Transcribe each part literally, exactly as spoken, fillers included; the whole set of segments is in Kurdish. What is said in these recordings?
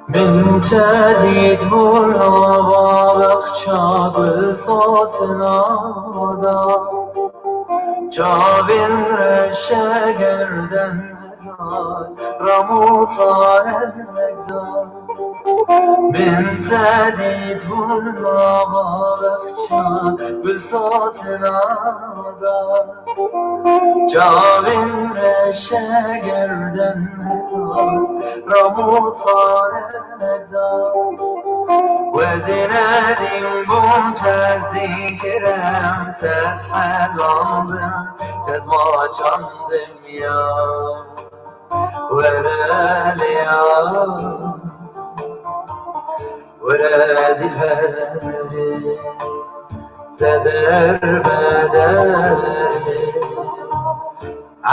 Min te dît bû nava bexça gul sosina da. Çavên reşe gerden hezar, ramo sare da. Min te dît bû nava bexça gul sosina da. Çavên reşe gerden hezar, ramo sare da. Wezîne dîn bûn tezî kirem, tez helandim, tez maçandim ya. Were lê ya, were dilberê, te der be derê,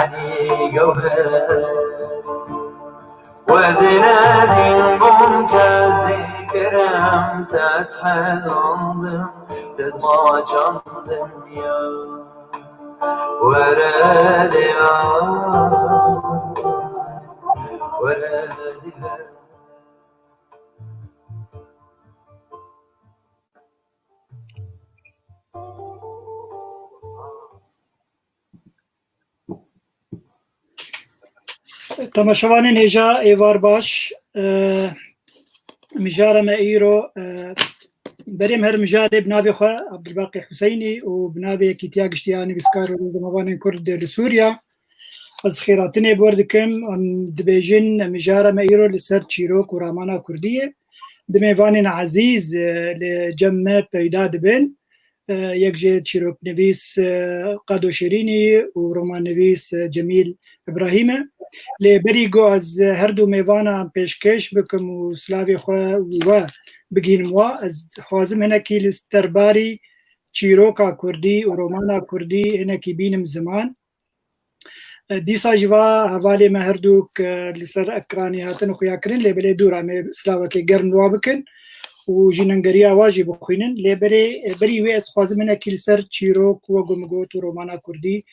Elî Gewher. Wezîne dîn bûn tez zîkirim, tez helandim, tez maçandim ya. Were lê ya, were dilber. Temaşevanên hêja, êvar baş. E, mijara me îro, e, berê em her mijarê bi navê xwe Abdulbaqî Huseynî û bi navê Yekîtiya Giştî ya Nivîskar û Rojnamevanên Kurd li Sûriya. Ez xêratinê bi we re dikim. Em dibêjin, mijara me îro li ser çîrok û ramana kurdî ye. Di mêvanên ezîz, e, li cem me peyda dibin. E, yek jê çîroknivîs, e, Qado Şêrînî û romannivîs, e, Cemîl Îbrahîm e. Lê berî ku ez her du mêvanan pêşkêş bikim û silavê xwe we bigihînim wa, ez dixwazim hinekî li derbarî çîroka kurdî û romana kurdî hinekî bînim ziman. E, dîsa jî va hevalê me her du, e, li ser ekranê hatin xuya kirin, lê belê dûra me silavekê germ wa bikin û ji nengeriya wa jî bixwînin. Lê berê, e, berî wê ez dixwazim hinekî li ser çîrok, wek ku min got, û romana kurdî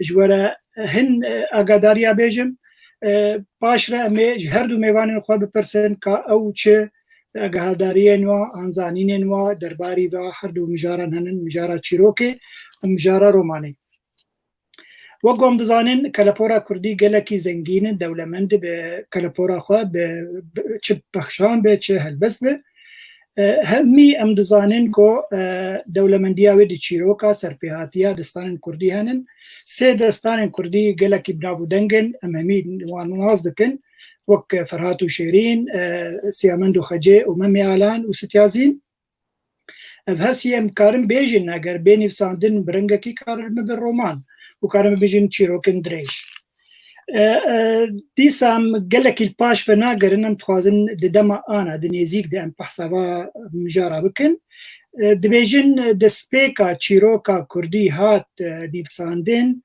ji we re, e, hin, e, agadariya bêjim. E, paş re em ê ji her du mêvanên xwe bipirsin ka ew çi agadariyên wa an zanînên wa derbarî va her du mijaran henin, mijara çîrokê û mijara romanê. Wek ku em dizanin, kelepora kurdî gelekî zengîn in, dewlemend bi kelepora xwe, bi, bi çi pexşan be, çi helbest be. E, hemî em dizanin ku, e, dewlemendiya wê di çîroka, serpêhatiya destanên kurdî henin. Sê destanên kurdî gelekî bi nav û deng in, em hemî wan nas dikin. Wek Ferhat û Şêrîn, e, Siyamend û Xecê û Memê Alan û Sityazîn. Ev her sî em karin bêjin, eger bê nivîsandin bi rengekî karin bibe roman û karin bibêjin çîrokên dirêj. E, e, dîsa em gelekî li paş ve nagerin, em dixwazin di dema ana, di nêzîk de em behsa va mijara bikin. E, dibêjin, e, destpêka çîroka kurdî hat, e, nivîsandin,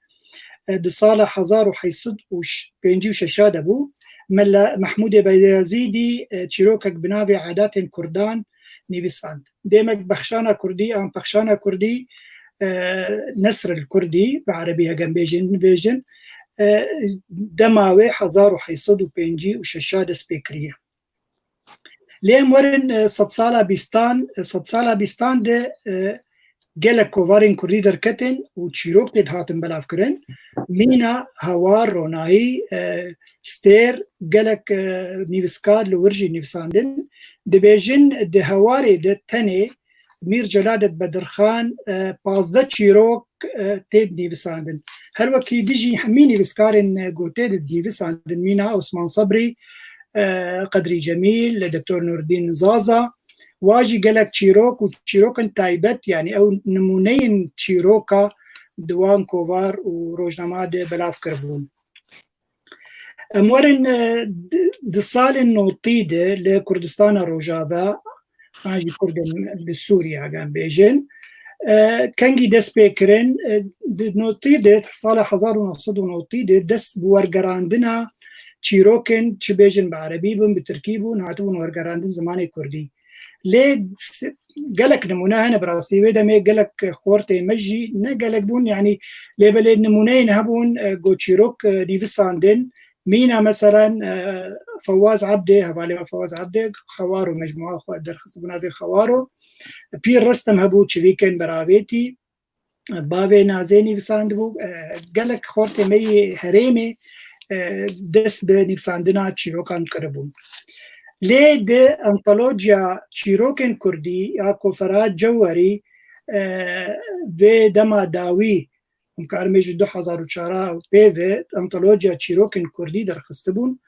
e, di sala hezar û heyt sed û pêncî û şeş de bû. Mela Mehmûdê Beyazîdî, e, çîrokek bi navê Adatên Kurdan nivîsand. Demek bexşana kurdî an pexşana kurdî, e, nesr el kurdî, bi erebî hegem bêjin, bêjin, e, dema wê hezar û heyt sed û pêncî û şeş dest pê kiriye. Lê em werin, e, sedsala bîstan, e, sedsala bîstan de, e, gelek kovarên kurdî derketin û çîrok tê dihatin belavkirin. Mîna, hawar, ronahî, e, stêr, gelek, e, nivîskar li wir jî nivîsandin. Dibêjin di hawarê de tenê Mîr Celadet Bedirxan, e, pazdeh çîrok, e, tê dinivîsandin. Her wekî dijî hemî nivîskarên, e, ku tê dinivîsandin, mîna Osman Sebrî, e, Qedrî Cemîl, li Doktor Nurdîn Zaza, wa jî gelek çîrok û çîrokên taybet, yanî ew nimûneyên çîroka di wan kovar û rojnama de belav kiribûn. Em werin, e, di, di salên notî de li Kurdistana Rojava, an jî Kurdên li Sûriye, eger em bêjin, e, kengî dest pê kirin, e, di notî de, sala hezar û neh sed û notî de dest bi wergerandina çîrokên, çi bêjin bi erebî bûn, bi tirkî bûn, hatibûn wergerandin zimanê kurdî. Lê s-, gelek nimûne hene bi rastî. Wê demê gelek xortê me jî ne gelek bûn, yanî lê belê nimûneyên hebûn, e, ku çîrok, e, nivîsandin. Mîna meselen, e, Fewaz Ebdê, hevalê me Fewaz Ebdê, Xewaro mecmua xwe derxistibû navê Xewaro. Pîr Restem hebû, çivîkên beravêtî. Bavê Nazê nivîsandibû, e, gelek xortê me yê herêmê, e, dest bi nivîsandina çîrokan kiribûn. Lê di antolojiya çîrokên kurdî ya ku Ferhat Cewherî, e, vê dema dawî, em karin bêjin du hezar û çar pê ve antolojiya çîrokên kurdî derxistibûn,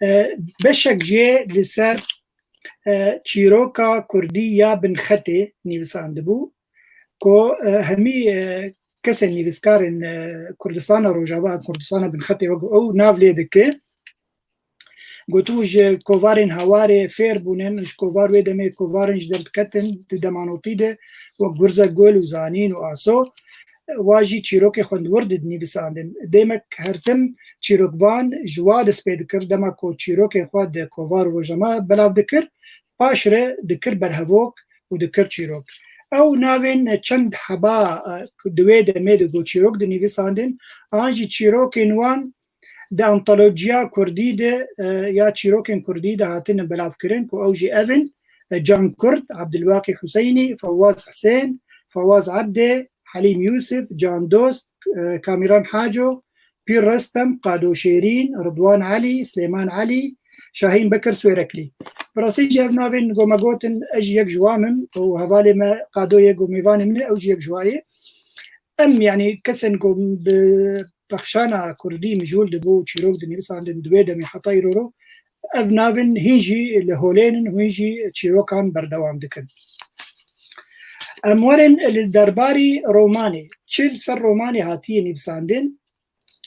e, beşek jê li ser, e, çîroka kurdî ya Binxetê nivîsandibû. Ku, e, hemî, e, kesên nivîskarên, e, Kurdistana Rojava, Kurdistana Binxetê wek ew nav lê dike. Gotibû ji kovarên Hawarê fêr bûnin, ji kovar wê demê kovarên ji derdiketin di demanotî de, wek Gurze Gul û Zanîn û Aso, wa jî çîrokê xwendwir didinivîsandin. Demek her tim çîrokvan ji wa dest pê dikir, dema ku çîrokên xwe di kovar û rojnama belav dikir, paşre dikir berhevok û dikir çîrok. Ew navên çend heba, e, di wê demê de ku çîrok dinivîsandin, an jî çîrokên wan di antolojiya kurdî de, e, ya çîrokên kurdî de hatine belavkirin, ku ew jî ev in, e, Can Kurd, Abdulbaqî Huseynî, Fewaz Hisên, Fewaz Ebdê, Helîm Yûsif, Can Dost, e, Kamîran Haco, Pîr Restem, Qado Şêrîn, Ridwan Elî, Silêman Elî, Şahîn Bekir Swêreklî. Bi rastî jî ev navên ku me gotin, ez jî yek ji wan im û hevalê me Qado yê ku mêvanê min e, ew jî yek ji wan ye. Em, yanî kesên ku bi pexşana kurdî mijûl dibû, çîrok dinivîsandin di wê demê heta îro ro, ev navên hîn jî li holê nin, hûn jî çîrokan berdewam dikin. Em werin li derbarî romanê. Çi li ser romanê hatiye nivîsandin?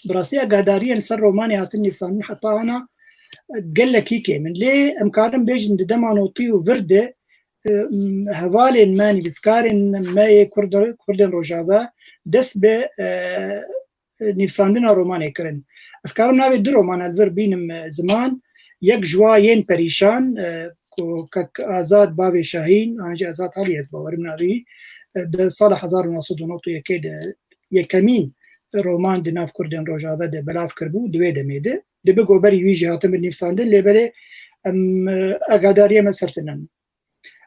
Bi rastî agadariyên ser romanê hatin nivîsandin heta ana gelekî kêm in. Lê em karin bêjin di dema notî û vir de, e, hevalên me, nivîskarên me yê Kurd, Kurdên Rojava dest bi, e, nivîsandina romanê kirin. Ez karim navê du romana li vir bînim, e, ziman. Yek ji wa yên perîşan, e, ku kek Azad bavê Şahîn, an jî Azad Elî ez bawerim navê wî, e, di sala hezar û neh sed û nod û yekê de yekemîn roman di nav Kurdên Rojava de belav kiribû, di wê demê de. Dibe ku berî wî jî hatibû nivîsandin, lê belê em, e, agadariyê me ser tune ne.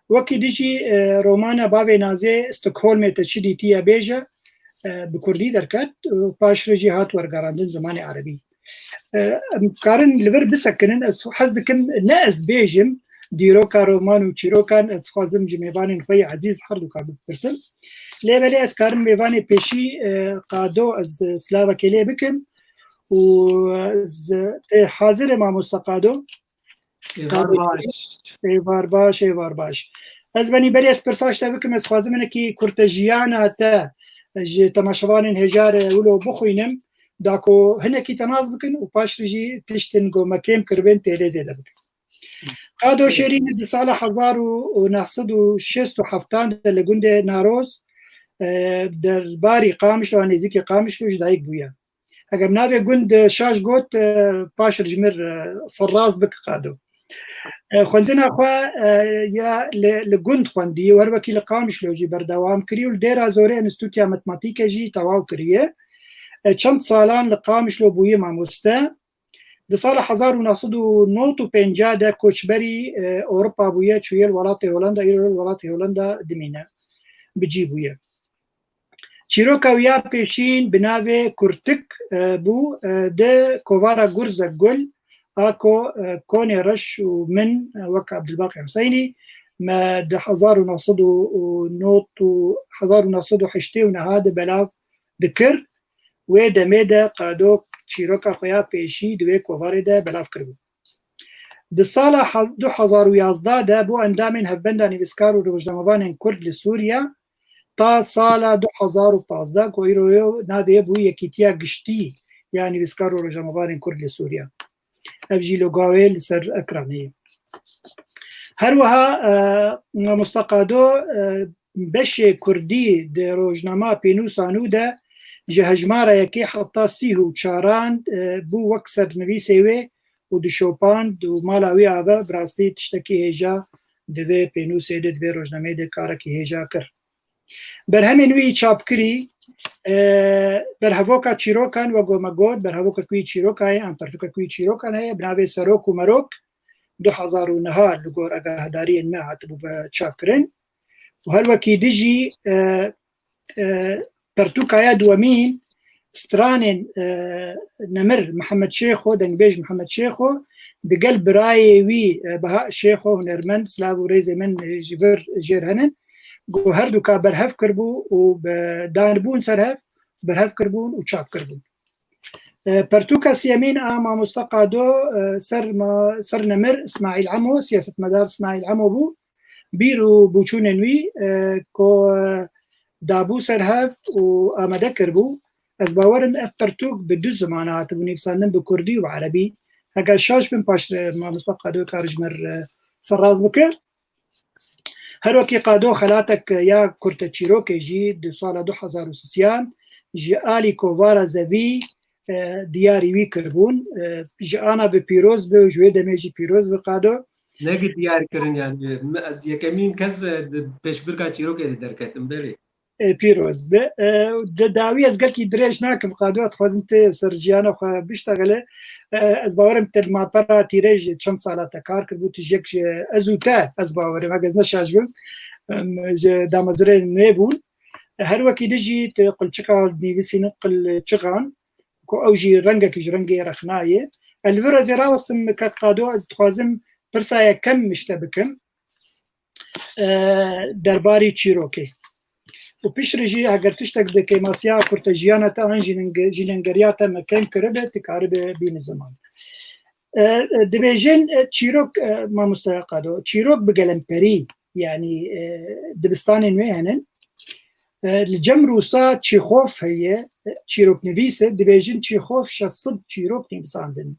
Wekî dijî, e, romana Bavê Nazê Stockholmê te çi dîtiye bêje, e, bi kurdî derket, e, paşre jî hat wergerandin zimanê erebî. E, em karin li vir bisekinin, ez hez dikim ne ez bêjim dîroka roman û çîrokan, ez dixwazim ji mêvanên xwe yê ezîz her duka bipirsim. Lê belê ez karim mêvanê pêşî, e, Qado, ez, e, silavekê lê bikim û, e, ez, e, hazir e mamosta Qado. Êvar baş. Êvar baş, êvar baş. Ez benî berê ez pirsa ji te bikim, ez dixwazim hinekî kurtejiyana te ji temaşevanên hêja re wilo bixwînim, da ku hinekî te nas bikin û paştî jî tiştên ku me kêm kiribin tê lê zêde bikin. Qado Şêrîn di sala hezar û neh sed û şêst û heftan de li gundê Naroz, e, derbarî Qamişlo, nêzîkî Qamişlo ji dayik bûye. Eger navê gund, e, şaş got, e, paşir ji mir, e, serrast bik Qado. E, xwendina xwe, e, ya li, li gund xwendî û her wekî li Qamişlo jî berdewam kirî û li Dêra Zorê Enstîtuya Matematîke jî tewaw kiriye. E, çend salan li Qamişlo bûye mamoste. Di sala hezar û neh sed û nod û pêncî de koçberî, e, Ewropa bûye, çûye li welatê Holanda, îro li welatê Holanda dimîne. Bi cî bûye. Çîroka wî ya pêşîn bi navê Kurtik, e, bû, e, di kovara Gurzek Gul a ku, e, Konê Reş û min, e, wek Abdulbaqî Huseynî, me di hezar û neh sed û nod û hezar û neh sed û heştê û neh de belav dikir. Wê demê de Qado çîroka xwe ya pêşî di wê kovarê de belav kiribû. Di sala ha-, du hezar û yazdeh de bû endamên Hevbenda Nivîskar û Rojnamevanên Kurd li Sûriye ta sala du hezar û pazdeh ku îro yo navê bû Yekîtiya Giştî ya Nivîskar û Rojnamevanên Kurd li Sûriye. Ev jî logoyê li ser ekranê ye. Her wiha, e, Mamosta Qado, e, beşê kurdî di rojnama pênûsa nû de ji hejmara yekê heta sîh û çaran, e, bû wek sernivîsê wê û dişopand û mala wî ava bi rastî tiştekî hêja di vê pênûsê de, di vê rojnameyê de karekî hêja kir. Berhemên wî çapkirî, e, berhevoka çîrokan, wek ku me got, berhevokek wî çîroka ye, an pertûkek wî çîrokan heye, bi navê Serok û Merok, du hezar û neh li gor agahedariyên me hatibû be çapkirin. Û her wekî dijî, e, e, pertûka ya duwemîn, stranên, e, nemir Mihemed Şêxo, dengbêj Mihemed Şêxo, digel birayê wî, e, Beha Şêxo, hunermend, silav û rêzê min ji vir jêr henin, ku her du ka berhev kiribû û bi danbûn ser hev, berhev kiribûn û çap kiribûn. E, pertûka siyemîn a Mamosta Qado, e, ser ma-, ser nemir Îsmaîl Emo, siyasetmedar Îsmaîl Emo bû. Bîr û boçûnên wî, e, ku, e, dabû ser hev û amade kiribû. Ez bawer im ev pertûk bi du ziman hatibû nivîsandin, bi kurdî û bi erebî. Heger şaş bin, paş, e, Mamosta Qado kar ji me re serrast bike. Her wekî Qado xelatek ya kurteçîrokê jî di sala du hezar û sisiyan ji alî kovara Zevî, e, diyarî wî kiribûn. E, ji ana ve pîroz be û ji wê demê jî pîroz be Qado. Negi diyar kirin yani. Mi-, ez yekemîn kes, e, di pêşbirka çîrokê de derketim, belê. E, pîroz be. E, di dawî ez gelkî dirêj nakim, Qado, ez dixwazim tu ser jiyana xwe biştexile. E, ez bawerim te li malpera tîrê ji çend sala te kar kiribû, tu ji yek ji ez û te, ez bawerim, heke ez ne şaş bim, em, ji damezirê nê bûn. Her wekî dijî tu qilçiqa nivîsîn qilçiqan, ku ew jî rengekî ji rengê rexna ye. Ez li vir ez ê rawestim, kek Qado, ez dixwazim pirsa yekem ji te bikim, e, derbarî çîrokê. Û piştre jî heger tiştek di kêmasiya kurtejiyana te an jînenge-, jînengeriya te me kêm kiribe, tu karibe bîne ziman. E, e, dibêjin, e, çîrok, e, mamoste Qado, çîrok bi gelemperî, yanî, e, dibistanên wê henin. E, li cem Rûsa Çîxof heye, e, çîroknivîs e, dibêjin Çîxof şeş sed çîrok nivîsandin.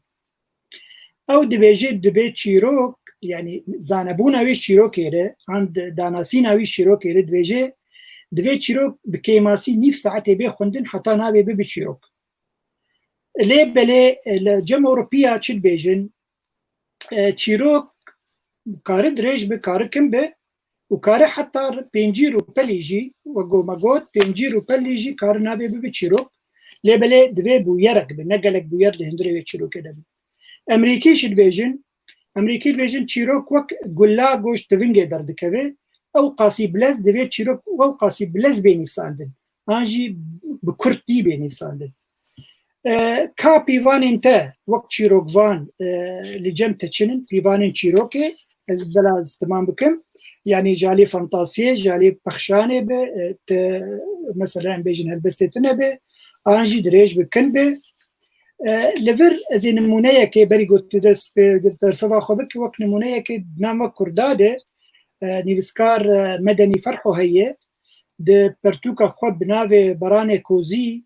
Ew dibêje, dibê çîrok, yanî zanebûna wî çîrokê re, an di-, danasîna wî çîrokê re dibêje, divê çîrok bi kêmasî nîv saetê bê xwendin heta navê bibe çîrok. Lê belê, e, li cem Ewropiya çi dibêjin? E, çîrok kare dirêj be, kare kim be û kare heta pêncî rûpelî jî, wek ku me got, pêncî rûpelî jî kare navê bibe çîrok. Lê belê divê bûyerek be, ne gelek bûyer di hundirê wê çîrokê de be. Emrîkî jî dibêjin, Emrîkî dibêjin çîrok wek gula goş tivingê derdikeve, ew qasî bilez divê çîrok ew qasî bilez bê nivîsandin. An jî bi kurtî bê nivîsandin. E, ka pîvanên te wek çîrokvan, e, li cem te çi nin? Pîvanên çîrokê, ez bela ez temam bikim. Yanî ji alî fantasiyê, ji alî pexşanê be, e, te, mesela em bêjin helbestê tune be, an jî dirêj be, kin be. E, li vir ez ê nimûneyekê berî ku tu dest pê, derseva xwe bikî, wek nimûneyekê di nav me Kurda de, e, nivîskar, e, Medenî Ferho heye, di pertûka xwe bi navê Beranê Kozî,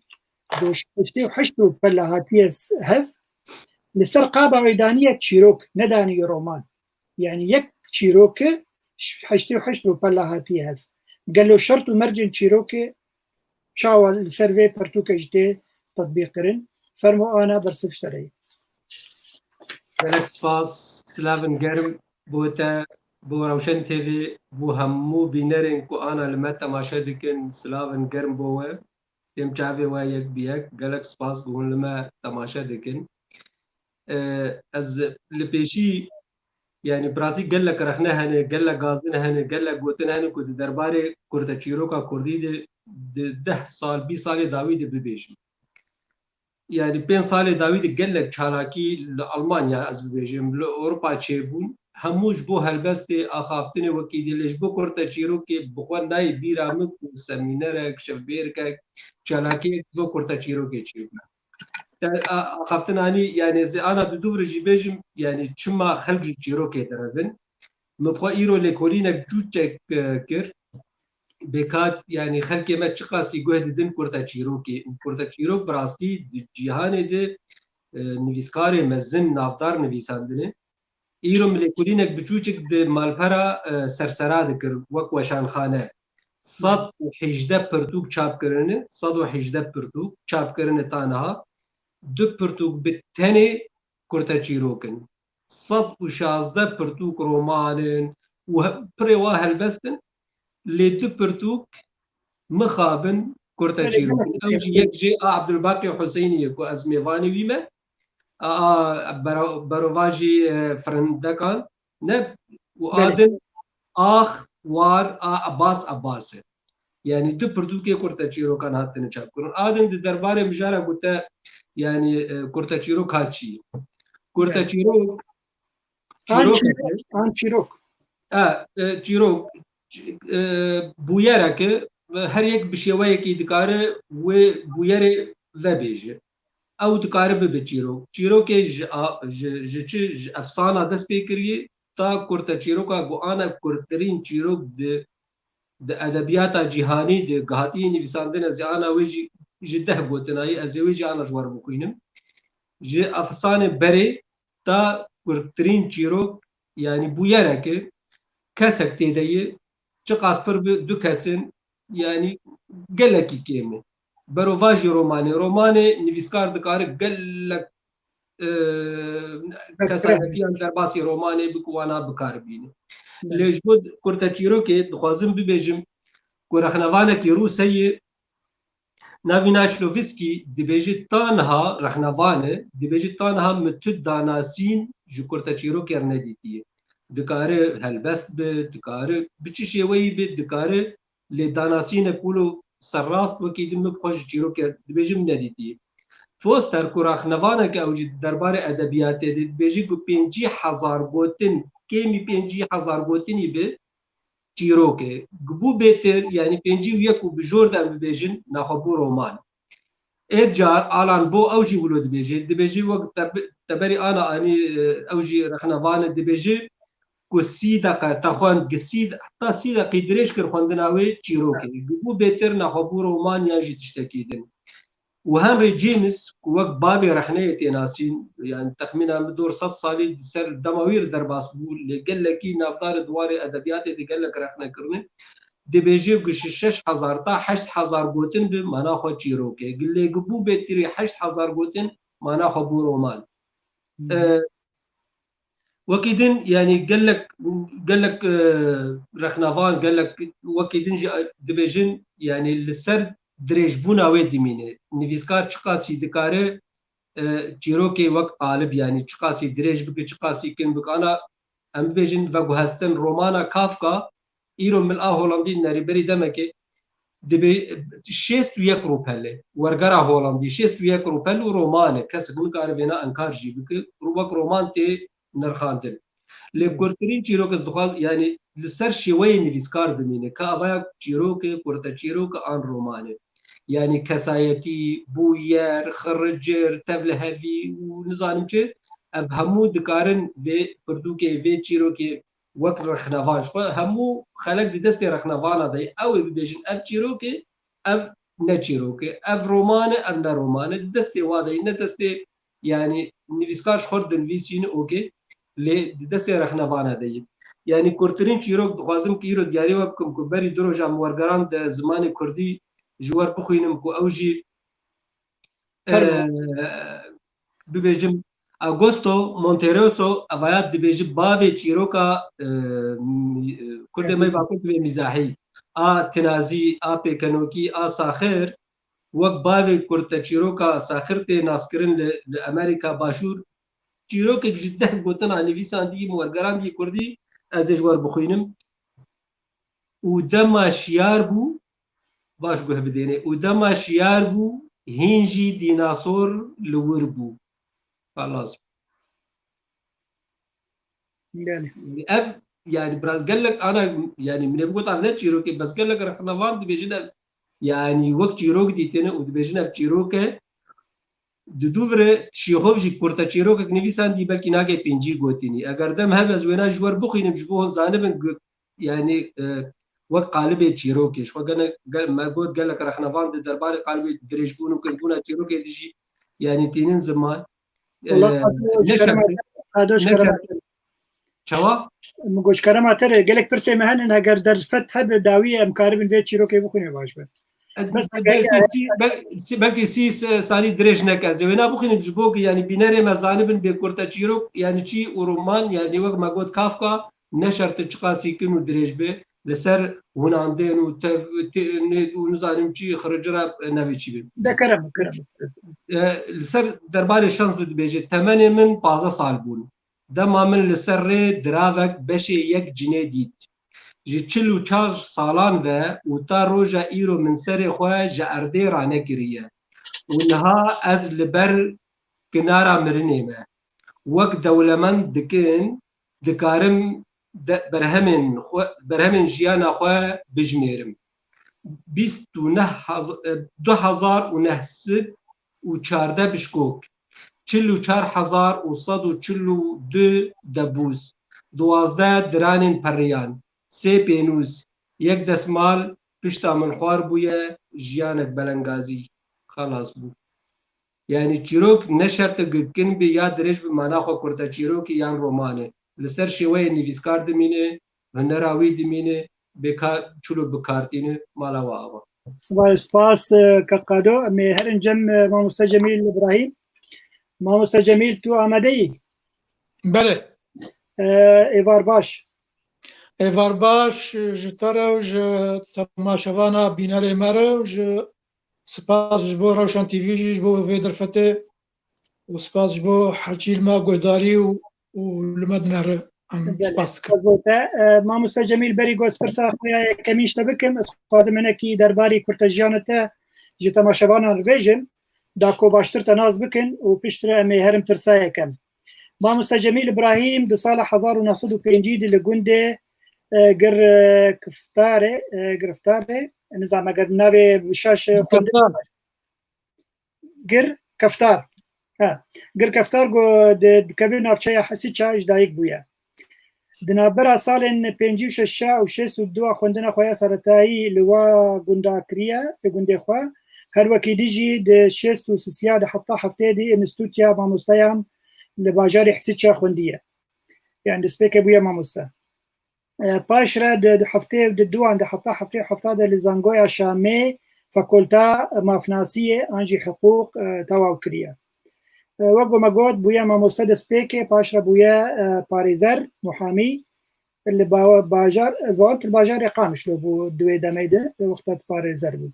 ku heştê û heşt rûpela hatiye s-, hev, li ser qaba wê daniye çîrok, nedanî roman. Yanî yek çîroke ş-, heştê û heşt rûpela hatiye hev. Gelo şert û mercên çîrokê çawa li ser vê pertûkê jî tê tetbîq kirin? Fermo Ana, bersiv ji te re ye. Gelek spas, silavên germ bo te, bo Rewşen T V, bo hemû bînerên ku ana li me temaşe dikin, silavên germ bo we. Têm çavê we yek bi yek. Gelek spas ku hûn li me temaşe dikin. E, ez li pêşî, yanî bi rastî gelek rexne hene, gelek gazin hene, gelek gotin hene ku di derbarê kurteçîroka kurdî de di deh sal, bîst salê dawî de bibêjim. Yanî pênc salê dawî de gelek çalakî li Almanya, ez bibêjim, li Ewropa çêbûn. Hemû ji bo helbestê, axaftinê wekî dî, lê ji bo kurteçîrokê bi xwe nayê bîra min ku semînerek, şevbêrkek, çalakiyek ji bo kurteçîrokê çêbûne. te-, a-, axaftin anî, yani, zê ana di dû vir jî bêjim, yani, çima xelk ji çîrokê direvin. Min xwe îro lêkolînek cûçek, e, kir. Bêkat, yani, xelkê me çiqasî guh didin kurte çîrokê. Û kurte çîrok bi rastî di cîhanê de, e, nivîskarê mezin, navdar nivîsandine. Îro min lêkolînek biçûçik di malpera, e, sersera dikir, wek weşanxane. Sed û hejdeh pirtûk çap kirine, sed û hejdeh pirtûk çap kirine ta niha. Du pirtûk bi tenê kurte çîrok in. Sed û şazdeh pirtûk roman in û he-, pirê wa helbest in. Lê du pirtûk mixabin kurte Belê, çîrok in. Ew jî yek jê a Abdulbaqî Huseynî ye ku ez mêvanê wî me. A, a, bero-, berovajî, e, firindekan ne û Belê. a din ax, war, a Abbas Abbas e. Yani du pirtûkê kurte çîrokan hatine çapkirin. A din di derbarê mijara ku te, yani, e, kurte çîrok ha çî? Kurte Belê. çîrok, An çîrok çîrok, an çîrok. E, e, çîrok, e, bûyerek e, her yek bi şêweyekî dikare wê bûyerê vebêje. Ew dikare bibe çîrok. Çîrokê ji a-, ji, ji çi, ji efsana dest pê kiriye, ta kurte çîroka ku ana kurtirîn çîrok di, di edebiyata cîhanî de gihatî nivîsandine, zê ana wê jî, ji deh gotina ye, ez ê wê jî ana ji wer bixwînim. Ji efsanê berê ta kurtirîn çîrok, yani bûyerek e, kesek tê de ye, çiqas pir bi du kes in, yani gelekî kêm e. Berovajî romanê, romanê nivîskar dikare gelek, e, Berfireh. kesayetiyan derbasî romanê bi ku wana bi kar bîne. Evet. Lê ji bo kurte çîrokê dixwazim bibêjim ku rexnevanekî rûs heye, Navî Naşlovîskî dibêje, ta niha rexnevan e, dibêje, ta niha min tu danasîn ji kurteçîrokê re nedîtiye. Dikare helbest be, dikare bi çi şêweyî be, dikare, lê danasînek wilo serrast wekî din min bi xwe ji çîrokê re dibêje min nedîtiye. Foster ku rexnevanek e, ew jî derbarê edebiyatê dê dibêje ku pêncî hezar gotin, kêmî pêncî hezar gotinî be, çîrok e. Bû bêtir, yani pêncî û yek û bi jor de em bibêjin, naxwe bû roman. Ê car Alan Bo ew jî wilo dibêje. Dibêje wek teb-, teberî ana anî, e, ew jî rexnevan e, dibêje ku sî deqe te xwend, gi sî, heta sî deqî dirêj kir xwendina wê çîrok e. Bû bêtir, naxwe bû roman yan jî tiştekî din. Û Henry James ku wek bavê rexneyê tê nasîn, yani texmîna min dor sed salî di ser dema wî re derbas bû, lê gelekî navdar e di warê edebiyatê de gelek rexne kirine, dibêje ku ji şeş hezar ta heşt hezar gotin bi mana xwe çîrok e. Lê ku bû bêtirî heşt hezar gotin mana xwe bû roman. Hı hı. E, Wekî din, yani gelek, gelek, e, rexnevan, gelek wekî din jî, e, dibêjin, yani li ser dirêjbûna wê dimîne. Nivîskar çiqasî dikare, e, çîrokê wek qalib, yani çiqasî dirêj bike, çiqasî kin bike. Ana em bibêjin veguhestin romana Kafka, Îro min a Holandî nerî berî demekê dibe şêst û yek rûpel e. Wergera Holandî şêst û yek rûpel û roman e. Kesek nikare vêna inkar jî bike. Wek roman tê nirxandin. Lê kurtirîn çîrok ez dixwaz, yani li ser şêweyê nivîskar dimîne. Ka avaya çîrok e, kurte çîrok e an roman e. Yani kesayetî, bûyer, xiricir, tevlihevî û nizanim çi, ev hemû dikarin vê pirdûkê, vê çîrokê wek rexnevan ji xwe, hemû xelek di destê rexnevana de ye. Ew ê bibêjin, ev çîrok e, ev ne çîrok e, ev roman e, ev ne roman e. Di destê wa de ye, ne destê, yani nivîskar ji xwe dinivîsîne, okê, lê di destê rexnevana de ye. Yani kurtirîn çîrok dixwazim ku îro diyarî we bikim ku berî du roja min wergeran di zimanê kurdî ji we re bixwînim ku ew jî Fermo. Eee, bibêjim, Augusto Monterroso, evaya dibêje bavê çîroka, eee, mî-, eee, Kurdê me Edîbî. Bakur dibê mîzahî, a tinazî, a pêkenokî, a saxir, wek bavê kurteçîroka saxir tê naskirin li, li Amerîka Başûr. Çîrokek ji deh gotina nivîsandî, min wergerandî kurdî, ez ê ji we re bixwînim. Û dema şiyar bû, baş guh bidêne. Û dema şiyar bû, hîn jî dînasor li wir bû. Xelas. Belê. Ev, yani biraz gelek ana, yani min ê bigot ev ne çîrok e, bes gelek rexnevan dibêjin ev, yani wek çîrok dîtine û dibêjin ev çîrok e. Di dû vire Çîxov jî kurteçîrokek nivîsandî, belkî nake pêncî gotinî. Eger dem hebe ez wêna ji we re bixwînim, ji bo hûn zanibin ku, yanî, e, wek qalibê çîrokê. Ji xwe gene, gel-, me got gelek rexnevan di derbarê qalibê dirêjbûn û kinbûna çîrokê de jî, yanî, tînin ziman. Wela, e, Qado, ji ne kerema şertê, te, Qado, ji ne kerema şertê. Çawa? Min got, ji kerema te re gelek pirsê me henin, eger derfet hebe dawiyê em karibin vê çîrokê bixwîne baş be. E, Bes be-, eger belkî sî, bel-, sî, belkî sî se-, salî dirêj neke. Ez ê wêna bixwînim ji bo ku, yanî, bînerê me zanibin bê kurteçîrok, yanî çi û roman, yanî wek me got Kafka, ne şert e çiqasî kin û dirêj be, li ser hunandên û tev-, te-, ne-, û nizanim çi xiricira, e, nevê çi be. De kerem, kerem. E, li ser derbarê şans dibêje, temenê min pazdeh sal bûn. Dema min li ser rê diravek beşê yek cinê dît. Ji çil û çar salan ve û ta roja îro min serê xwe ji erdê ranekiriye. Û niha ez li ber kinara mirinê me. Wek dewlemend dikin, dikarim de-, berhemên xwe, berhemên jiyana xwe bijmêrim. Bîst û neh haz-, e, du hezar û neh sed û çardeh bişkok, çil û çar hezar û sed û çil û du debûs, duwazdeh diranên periyan, sê pênûs, yek desmal pişta min xwar bûye, jiyanek belengazî, xelas bû. Yanî çîrok ne şert e ku kin be ya dirêj be, mana xwe kurteçîrokê yan romanê. Li ser şêweyê nivîskar dimîne, hunera wî dimîne, bê ka-, çilo bi kar tîne, mala we ava. Spas, spas, e, Kak Qado. Em ê herin cem, e, Mamoste Cemîl Îbrahîm. Mamoste Cemîl, tu amade yî? Belê. E, êvar baş. Êvar baş ji te re û ji temaşevana bînerê me re û ji Spas ji bo Rewşan T V jî, ji bo vê derfetê û spas ji bo herçî li me guhdarî û, û li me dinere. Em Belê. Spas dikim. Ez bo te, e, Mamoste Cemîl, berî ku ez pirsa xwe ya yekemîn ji te bikim, ez dixwazim hinekî derbarî kurtejiyana te ji temaşevanan re bêjim, da ku baştir te nas bikin û piştre em ê herin pirsa yekem. Mamoste Cemîl Îbrahîm di sala hezar û neh sed û pêncî de li gundê, e, Gir, e, Kiftarê, e, Giriftarê, nizam eger navê şaş, e, xwendin. Keftar. Gir Keftar. Ha. Gir Keftar ku di, dikeve navçeya Hesiça ji dayik bûye. Di navbera salên pêncî û şeş û şêst û du a xwendina xwe ya seretayî li wa gunda kiriye, li gundê xwe. Her wekî dî jî di şêst û sisiya de heta heftê de înstîtûtiya mamosteyan li bajarê Hesiça xwendiye. Yani destpêkê bûye mamoste. E, paş re di, di heftê û di duan de heta heftê û hefta de li Zangoya Şamê fakulta mafnasiyê an jî hiqûq, e, tewaw kiriye. E, wek ku me got, bûye mamoste destpêkê, paş re bûye, e, parêzer, muhamî. Li ba-, bajar, ez bawer dikim bajarê Qamişlo bû di wê demê de, wexta parêzer bû.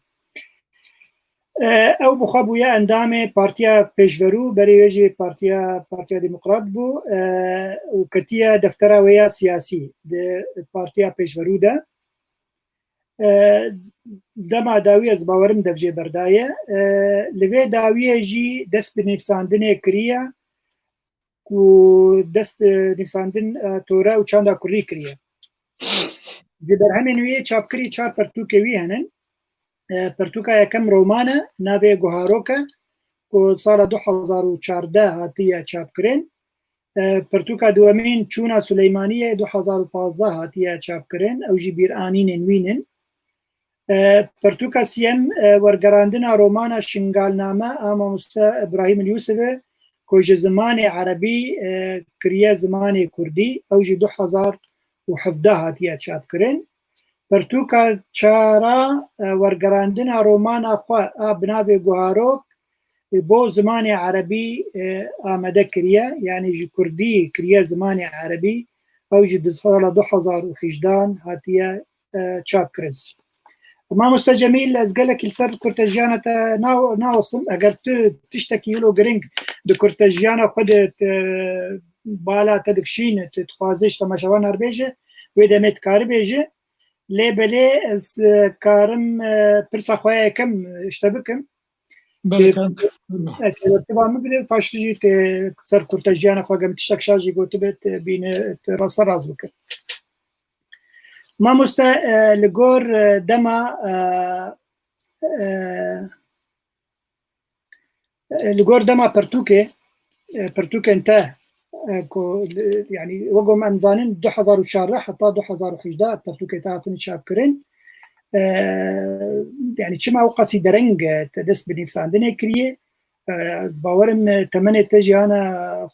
E, ew bi xwe bûye endamê Partiya Pêşverû, berê wê jî Partiya, Partiya Demokrat bû, e, û ketiye deftera wê ya siyasî di Partiya Pêşverû de. E, dema dawî ez bawerim dev jê berdaye. E, li vê dawiyê jî dest bi nivîsandinê kiriye ku dest bi nivîsandin, e, tore û çanda kurdî kiriye. Ji berhemên wî yê çapkirî çar pertûkê wî henin. E, pertûka yekem roman e, navê Guharok e, ku sala du hezar û çardeh hatiye çapkirin. E, pertûka duwemîn Çûna Suleymaniyê du hezar û pazdeh hatiye çapkirin. Ew jî bîranînên wî nin. E, pertûka siyem, e, wergerandina romana Şingalname a mamoste Îbrahîm Yûsif e, ku ji zimanê erebî, e, kiriye zimanê kurdî, ew jî du hezar û hevdeh hatiye çapkirin. Pertûka çara, e, wergerandina romana xwe a bi navê Guharok, e, bo zimanê erebî, e, amade kiriye, yanî ji kurdî kiriye zimanê erebî, ew jî di sala du hezar û hejdehan hatiye, e, çapkirin. Mamoste Cemîl, ez gelekî li ser kurtejiyana te na-, nawestim. Eger tu tiştekî wilo giring di kurtejiyana xwe de, te, bala te dikişîne, tu dixwazî ji temaşevanan re bêje, wê demê dikarî bêje. Lê belê ez, e, karim, e, pirsa xwe ya yekem, e, ji te bikim. Belê, Tê-, karim. Evet, tê wextê ba min bide, paştî jî tê ser kurtejiyana xwe, gem tiştek şaş jî gotibe, tê bîne, tê rasa rast bike. Mamoste, e, li gor, e, dema, e, e, Li gor dema pirtûkê, e, pirtûkên te, e, ku, li, yanî, wek em zanin, du hezar û çardeh heta du hezar û hejdeh pirtûkê te hatin çapkirin. E, Yanî, çima ew qasî dereng, e, te dest bi nivîsandinê kiriye? E, ez bawerim, e, temenê te jî ana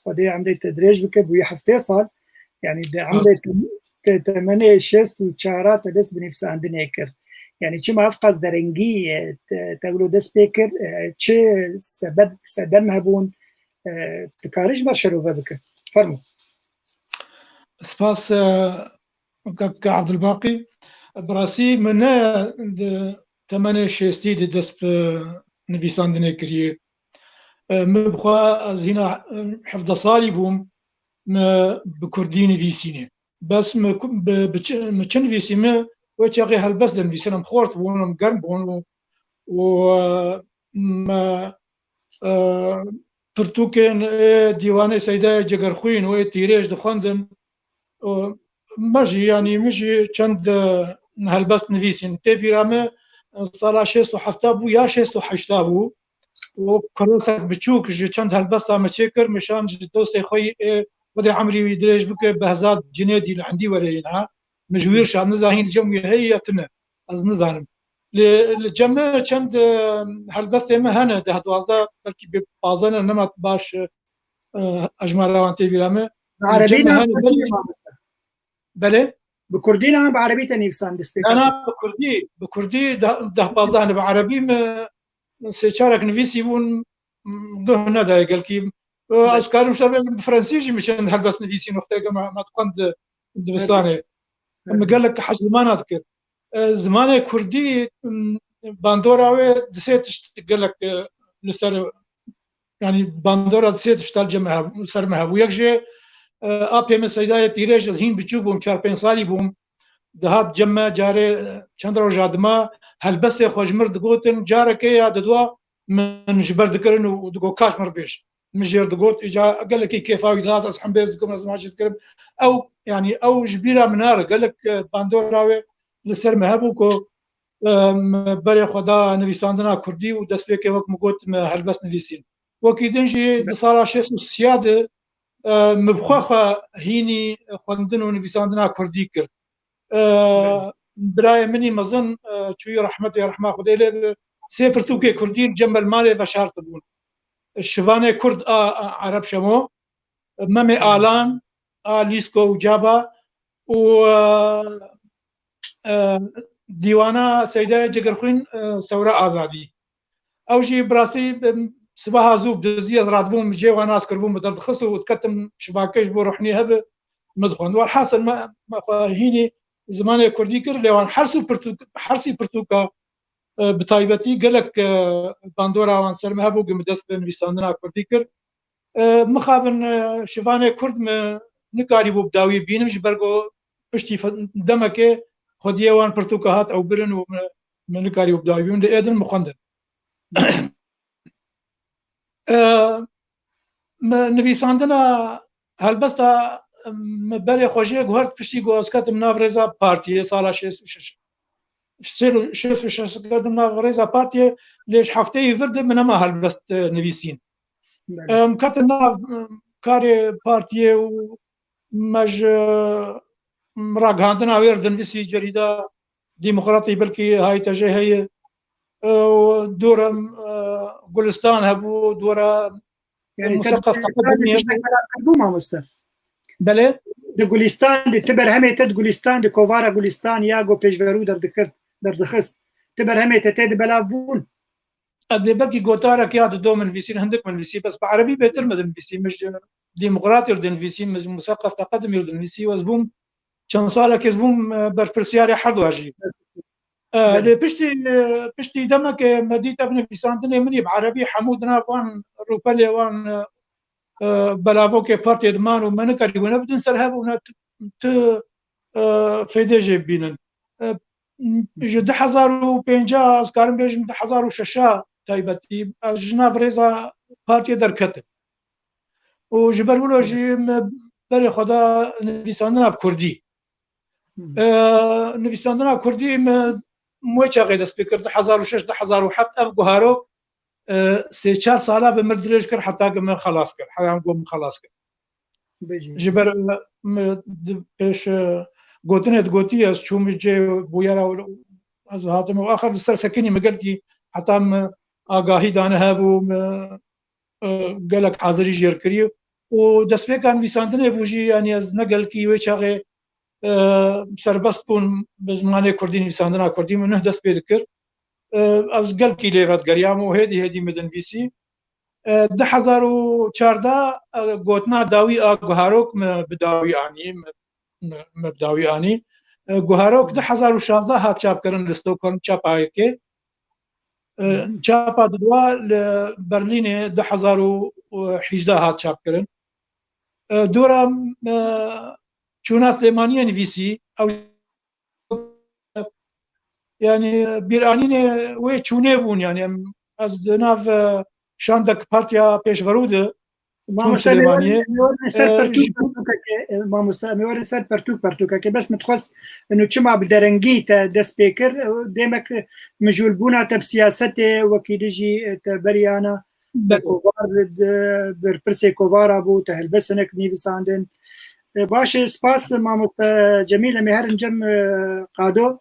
Xwedê emrê te dirêj bike, bûye heftê sal. Yanî, di emrê te, te, temenê şêst û çar te dest bi nivîsandinê kir. Yanî, çima ev qas derengî, e, te, te wilo dest pê kir? E, çi sebeb, sedem hebûn? E, dikarî ji me şerove bike. Fermo. Spas, e, kak Abdulbaqî. Bi rastî min ne di temenê şêstî de dest bi nivîsandinê kiriye. E, min bi xwe, ez hîna, e, hevdeh salî bûm, min bi kurdî nivîsîne. Bes min ku-, bi, bi çi, min çi nivîsî, min wê çaxê helbest dinivîsin, em xort bûn, em germ bûn û, û, e, me, e, pirtûkên ê dîwanê Seydayê Cegerxwîn û ê Tîrêj dixwendin. Û me jî, yanî min jî çend, e, helbest nivîsîn. Tê bîra min, e, sala şêst û heft bû ya şêst û heşt bû. Û kurosek biçûk ji çend helbesta min çêkir, min şand ji dostê xwe yî, ê Xwedê emrî wî dirêj bike, Behzad Cinêdî li Hindî were yê niha. Min ji wî re şand, nizanim hîn li cem wî heye ya tune. Ez nizanim. Li, li cem me çend, e, helbestê me hene, deh duwazdeh, belkî bê pazdeh ne, nema baş, e, e, hejmara wan tê bîra me. Bi erebî ne, bi kurdî ne, mamoste? Belê? Bi kurdî ne, bi erebî te nivîsand destpêkê? Na, na, bi kurdî, bi kurdî deh, deh pazdeh ne, bi erebî me sê çarek nivîsî bûn, m, guh nedaye gelkî. E, ez karim şta bê bi fransî jî min çend helbest nivîsî noxteyeke me, me dixwend di, dibistanê. Evet. Min gelek hez li mana dikir. E, zimanê kurdî, m, bandora wê di sê tişt gelek, e, li ser, yanî bandora di sê tişta li cem me hebû, li ser me hebû. Yek jê, e, apê min Seydayê Tîrêj, ez hîn biçûk bûm, çar pênc salî bûm. Dihat cem me carê, e, çend roja dima helbestê xwe ji mir digotin, carekê ya didwa min ji ber dikirin û digot, "Kaş mir bêj." Min jêr digot, îca gelekî kêfa wî dihat, ez hembêz dikim, ez maçî dikirim. Ew, yanî ew ji bîra min nare, gelek, e, bandora wê li ser me hebû ku, e, me berê xwe da nivîsandina kurdî û destpêkê wek min got me helbest nivîsîn. Wekî din jî di sala şêst û sê de, e, min bi xwe xwe hînî xwendin û nivîsandina kurdî kir. E, Belê. Birayê min î mezin, e, çûyî rehmetê, rehma Xwedê lê be, sê pirtûkê kurdî li cem me li malê veşartibûn. Şivanê Kurd a, a Ereb Şemo, Memê Hı. Alan a Lîsko û Caba û, e, e, dîwana Seydayê Cigirxwîn, e, Sewra Azadî. Ew jî bi rastî, em, sibaha zû bi dizî ez radibûm, cihê wan nas kiribûm, bi derdixist û diketim şibakê ji bo ruhnî hebe min dixwend. Welhasil me, me xwe hînî zimanê kurdî kir, lê wan hers û pirtûk, hersî pirtûka, e, bi taybetî gelek, e, bandora wan ser me hebû, ku min dest bi nivîsandina kurdî kir. E, mixabin, e, şivanê kurd min nikarîbû bi dawî bînim, ji ber ku piştî fe-, demekê xwediyê wan pirtûka hat ew birin û min, min nikarîbû bi dawî bînim, lê êdin min xwendin. E, me nivîsandina helbesta, me berê xwe jê guhert piştî ku ez ketim nav rêza partiyê sala şêst û şeş. Şêst û şeş ketim nav rêza partiyê, lê ji hefteyê vir de min nema helbest, e, nivîsîn. Belê. Em ketin nav, em, karê partiyê û me ji, em, ragihandina wê re dinivîsî cerîda Demokratî belkî hayîte jê heye. E, û dora, e, Gulistan hebû, dora Yanî te Museqef di Gulistan de Taqedimî tiştek hebû. Belav kirbû, mamoste? Belê? Di Gulistan de, ti berhemê te di Gulistan de, kovara Gulistan ya ku pêşverû derdikir, derdixist. Ti berhemê te tê de belav bûn? Ez dê belkî gotarek ya dido min nivîsîn, hindik min nivîsî, bes bi erebî bêtir min dinivîsî, min ji Demokratî re dinivîsî, min ji Museqef Taqedimî re dinivîsî û ez bûm, çend salekê ez bûm, e, berpirsiyarê herduwa jî. E, Belê. Lê piştî, e, piştî demekê me dît ev nivîsandinê min î bi erebî hemû di nav van rûpelê wan, e, e, belavokê partiyê diman û me nikarî wêne bidin ser hev û ne ti, ti, e, fêdê jê bibînin. E, ji du hezar û pênca, ez karim bêjim du hezar û şeş taybetî, ez ji nav rêza partiyê derketim. Û ji ber wilo jî me berê xwe da nivîsandina bi kurdî. E, nivîsandina kurdî me, me wê çaxê dest pê kir, du hezar û şeş, du hezar û heft, ev guharo, e, sê çar sala bi min dirêj kir, heta ku min xelas kir, heta ku min xelas kir. Ji ber, e, min di pêş, e, gotinê digotiye, ez çûm cê bûyera, ez hatim û axir li ser sekinî min gelkî heta min agahî dane hev û min, e, gelek hazirî jêr kiriye û destpêka nivîsandinê bû jî, yanî ez ne gelkî wê çaxê, e, serbest bûn bi zimanê kurdî, nivîsandina kurdî min nuh dest pê dikir. E, ez gelkî lê vedigeriya û hêdî hêdî min dinivîsî. E, du hezar û çardeh, e, gotina dawî a guharok me bi dawî anî, me, me, me bi dawî anî. E, guharok du hezar û şazdeh hat çapkirin li Stockholm, çapa yekê. E, çapa didwa li Berlînê du hezar û hejdeh hat çapkirin. E, dora, e, Çûna Silêmaniyê nivîsî, ew, yanî, bîranînê wê çûnê bûn, yanî, em, ez di nav, e, şandek partiya pêşverû de çûm Mamoste, em ê Silêmaniyê. Werin, em ê werin ser, e, pertûk pertûkekê, e, mamoste, em ê werin ser pertûk pertûkekê. Bes min dixwest, inu çima bi derengî te dest pê kir, e, demek, e, mijûlbûna te bi siyasetê wekî dijî, e, te beriyana, te kovar, e, berpirsê kovara bû, te helbest hinek nivîsandin. E, baş e, spas mamoste Cemîl, em ê herin cem, e, Qado.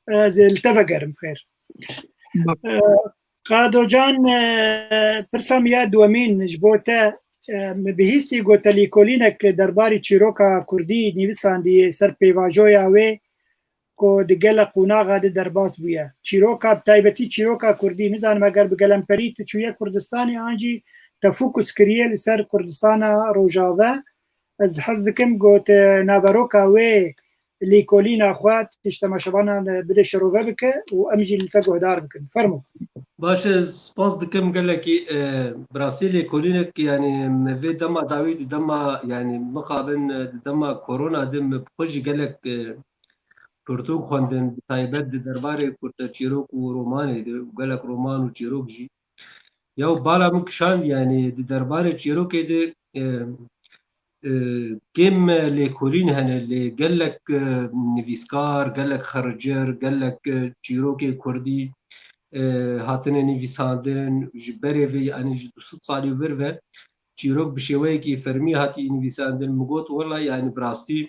E, ez ê li te vegerim, xêr. E, Qado Can, e, pirsa min ya duwemîn ji bo te, e, min bihîstî ku te lêkolînek derbarî çîroka kurdî nivîsandî ser pêvajoya wê ku di gelek qonaxa de derbas bûye. Çîroka, bi taybetî çîroka kurdî, nizanim eger bi gelemperî tu çûye Kurdistanê an jî te fokus kiriye li ser Kurdistana Rojave. Ez hez dikim ku tu naveroka wê lêkolîna xwe tişt temaşevanan bide şirove bike û em jî li te guhdar bikin. Fermo. Baş e, spas dikim gelekî, e, bi rastî lêkolînek, yanî me vê dema dawî di dema, yanî mixabin, e, di dema korona de me bi xwe jî gelek, e, pirtûk xwendin, bi taybet di derbarê kurteçîrok û romanê de û gelek roman û çîrok jî. Ya û bala min kişand, yanî di derbarê çîrokê de, e, e, kêm lêkolîn hene, lê gelek, e, nivîskar, gelek xericir, gelek, e, çîrokê kurdî, e, hatine nivîsandin, ji berê vê, yanî ji du sed salî vir ve çîrok bi şêweyekî fermî hatiye nivîsandin. Min got, wela, yanî bi rastî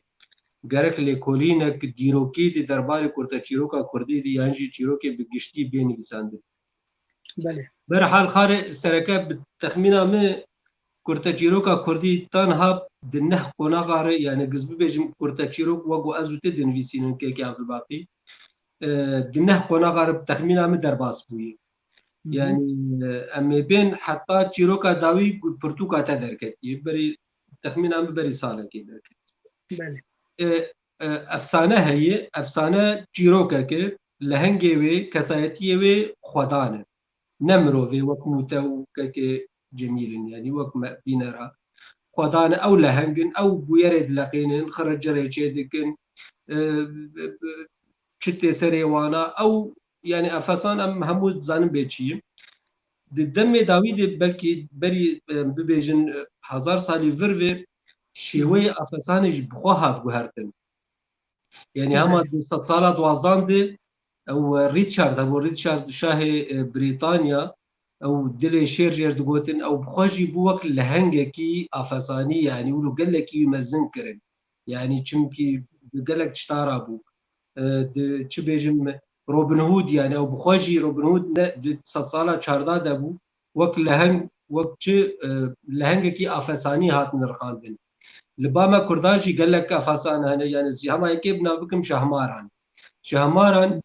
gerek lêkolînek dîrokî di derbarê kurteçîroka kurdî de yan jî çîrokê bi giştî bê nivîsandin. Belê. Berhal, xarê sereke, bi texmîna min kurteçîroka kurdî tanha di neh qonaxa re, yanî giz bibêjim kurteçîrok wek ku ez û tu dinivîsînin, kekê Evdilbaqî, e, di neh qonaxa re bi texmîna min derbas bûye. Hı hı. Yanî, e, em ê bên heta çîroka dawî ku pirtûka te derketiye, berî, texmîna min berî salekê derketiye. Belê. E, e, efsane heye, efsane çîrokeke, lehengê wê, kesayetiyê wê xwedan e. Ne mirovê wek min û te û kekê Cemîl in, yanî wek me bînera. Xwedan e, ew leheng in, ew bûyerê dileqînin, xiricirê çêdikin, e, e, e, çi tê serê wana, ew, yanî efesan em hemû dizanin bê çi ye. Di demê dawî de belkî berî, e, bibêjin, e, hezar salî vir vê şêweyê efesanê jî bi xwe hat guhertin. Yanî hema di sedsala duwazdeh de ew, e, Richard, hebû Richard şahê, e, Brîtanya, ew dilê şêr jêr digotin, ew bi xwe jî bû wek lehengekî afesanî, yanî wilo gelekî wî mezin kirin. Yanî çimkî bi gelek tişta re bû. E, di, çi bêjim, Robin Hood, yanî ew bi xwe jî Robin Hood ne di sedsala çardeh de bû. Wek leheng, wek çi, e, lehengekî afesanî hat nirxandin. Li ba me kurdan jî gelek afesan hene, yanî zî hema yekê bi nav bikim Şahmaran. Şahmaran,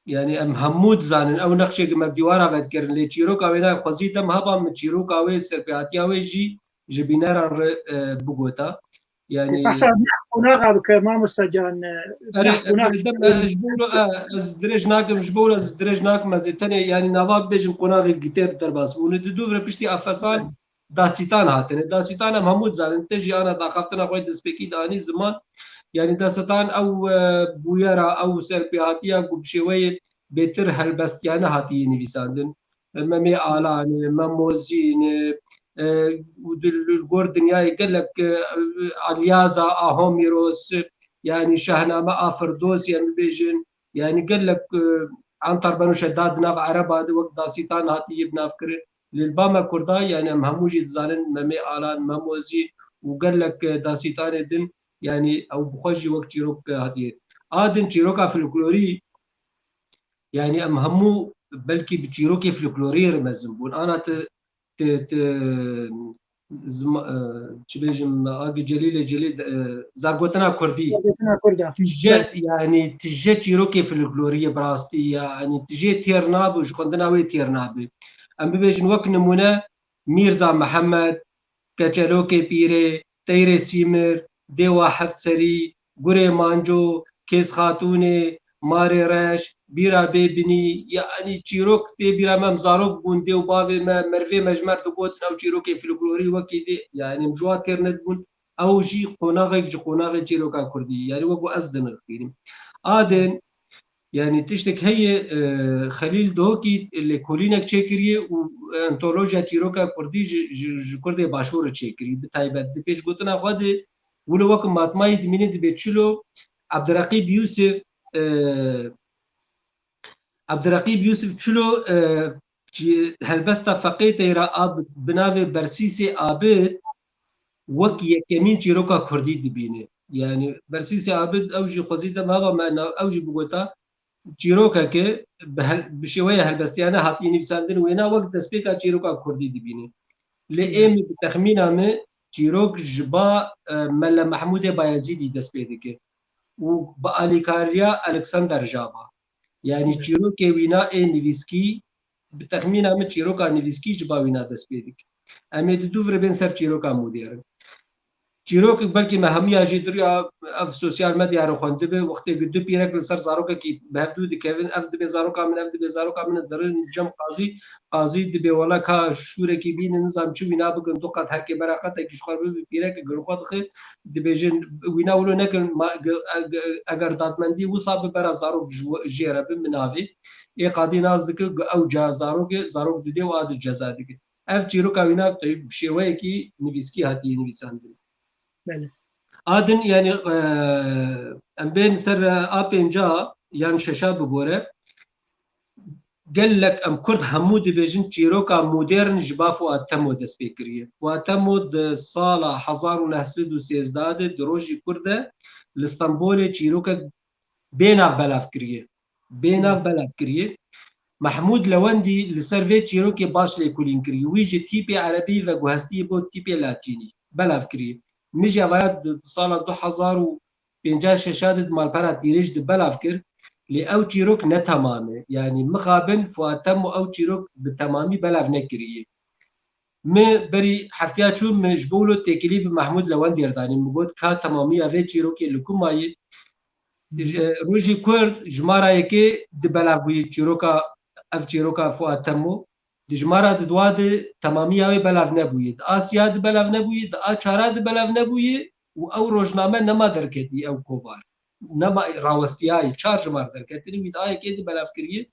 yanî em hemû dizanin, ew nexşê ku me bi dîwara ve dikirin, lê çîroka wê nayê. Xwezî dem heba min çîroka wê, serpêhatiya wê jî ji bîneran re, e, bigota. Yanî behsa neh qonaxa bike, mamoste can, e, erê, neh qonax. Ji bo, e, ez dirêj nakim, ji bo ez dirêj nakim, ez ê tenê, yanî nava bibêjim qonaxê gitêr derbas bûne. Di dûv re piştî afesan, Dasîtan hatine. Dasîtan em hemû dizanin, te jî ana daxaftina xwe destpêkî de anî ziman. Yanî Dasîtan ew, e, bûyera, ew serpêhatiya ku bi şêweyê bêtir helbestiyane hatiye nivîsandin. Memê Alan e, Mem Mozîn e, e, û di, li gor dinyayê gelek, e, Alyaza a Homîros, e, yanî Şahname a Firdosî em bibêjin, yanî gelek, e, Antar Beno Şeddad di nav Ereba de wek dasîtan hatiye bi nav kirin. Lê li ba me Kurda, yani em hemû jî dizanin Memê Alan, Mem Ozî û gelek, e, dasîtanê din, yani ew bi xwe jî wek çîrok, e, hatiye. A din çîroka folklorî, yani em hemû belkî bi çîrokê folklorî re mezin bûn. Ana ti, ti, ti, zima-, e, çi bêjim, agi Celîlê Celîl, e, zargotina Kurdî. Zargotina Kurda. Tije, yani tije çîrokê folklorî ye bi rastî, yani tijê têr nabe, ji xwendina wê têr nabe. Em bibêjin wek nimûne Mîrza Mihemed, Keçelokê Pîrê, Teyrê Sîmir, Dêwa Heft Serî, Gurê Manco, Kêz Xatûnê, Marê Reş, Bîra Bê Binî, yani çîrok tê bîra me, em zarok bûn, dê û bavê me, merivê me ji me re digotin, ew çîrokê folklorî wekî dê, yani em ji wan têr nedibûn, ew jî qonaxek ji qonaxê çîroka Kurdî, yani wek ku ez dinirxînim. A din, yani tiştek heye, e, Xelîl Dihokî lêkolînek çêkiriye û antolojiya çîroka Kurdî ji, ji, ji Kurdê Başûr re çêkiriye. Bi taybet di pêşgotina xwe de wilo wek matmayî dimîne dibe çilo Ebdireqîb Yûsif, e, Ebdireqîb Yûsif çilo, e, çi-, helbesta Feqê Teyra a bi, bi navê Bersîsê Abid wek yekemîn çîroka Kurdî dibîne. Yani Bersîsê Abid ew jî xwezî dema heva me na-, ew jî bigota çîrokeke bi hel-, bi şêweya helbestiyane hatiye nivîsandin, wêna wek destpêka çîroka Kurdî dibîne. Lê ê min bi texmîna min çîrok ji ba, e, Mele Mehmûdê Bayezîdî dest pê dike û bi alîkariya Alexander Jaba. Yani çîrokê wîna ê nivîskî, bi texmîna min çîroka nivîskî ji ba wîna dest pê dike. Em ê di dû vir bên ser çîroka modern. Çîrok belkî me hemiya jî diriya ev sosyal medya re xwendibe, wextê ku du pîrek li ser zarokekî bi hev dû dikevin, ev dibe zaroka min, ev dibe zaroka min, dirin cem qazî, qazî dibe wela ka şûrekî bînin, nizam çi wîna bikin, du qat herkê bera qetekî ji xwe bibe pîrek, gil xwe dixe, dibêjin wîna wilo nekin, ma-, ge-, ge-, eger dadmendî wisa bi bera zarok ji we-, jê re bi min avê, ê qadî nas dike, ew ca zarok e, zarok didê û a di ceza dike. Ev çîroka wîna bi şêweyekî nivîskî hatiye nivîsandin. Belê. A din, yani, e, em bên ser, e, a pênca yan şeşa bibore. Gelek em Kurd hemû dibêjin çîroka modern ji ba Fuat Temo dest pê kiriye. Fuat Temo di sala hezar û neh sed û sêzdeh de di rojî Kurd de li Stenbolê çîrokek bênav belav kiriye. Bênav belav kiriye. Mehmûd Lewendî li ser vê çîrokê baş lêkolîn kiriye. Wî ji tîpê erebî veguhestiye bo tîpê latînî. Belav kiriye. Min jî evaya di sala du hezar û pêncî şeşa de di malpera tîrêj de belav kir. Lê ew çîrok ne temam e. Yanî mixabin Fuat Temo ew çîrok bi temamî belav nekiriye. Mi berî heftiya çû, mi ji bo wilo têkilî bi Mehmûd Lewendî re danî. Mi got, ka temamiya vê çîrokê li ku mayî? Ji, rojî Kurd jimara yekê di belav bûyî çîroka, ev çîroka Fuat Temo. Di jimara di dua de temamiya wê belav nebûyî. Di a siya di belav nebûyî, di a çara di belav nebûyî û ew rojname nema derketî ew kovar. Nema rawestiyayî, çar jimar derketine, wî di a yekê di belav kiriye.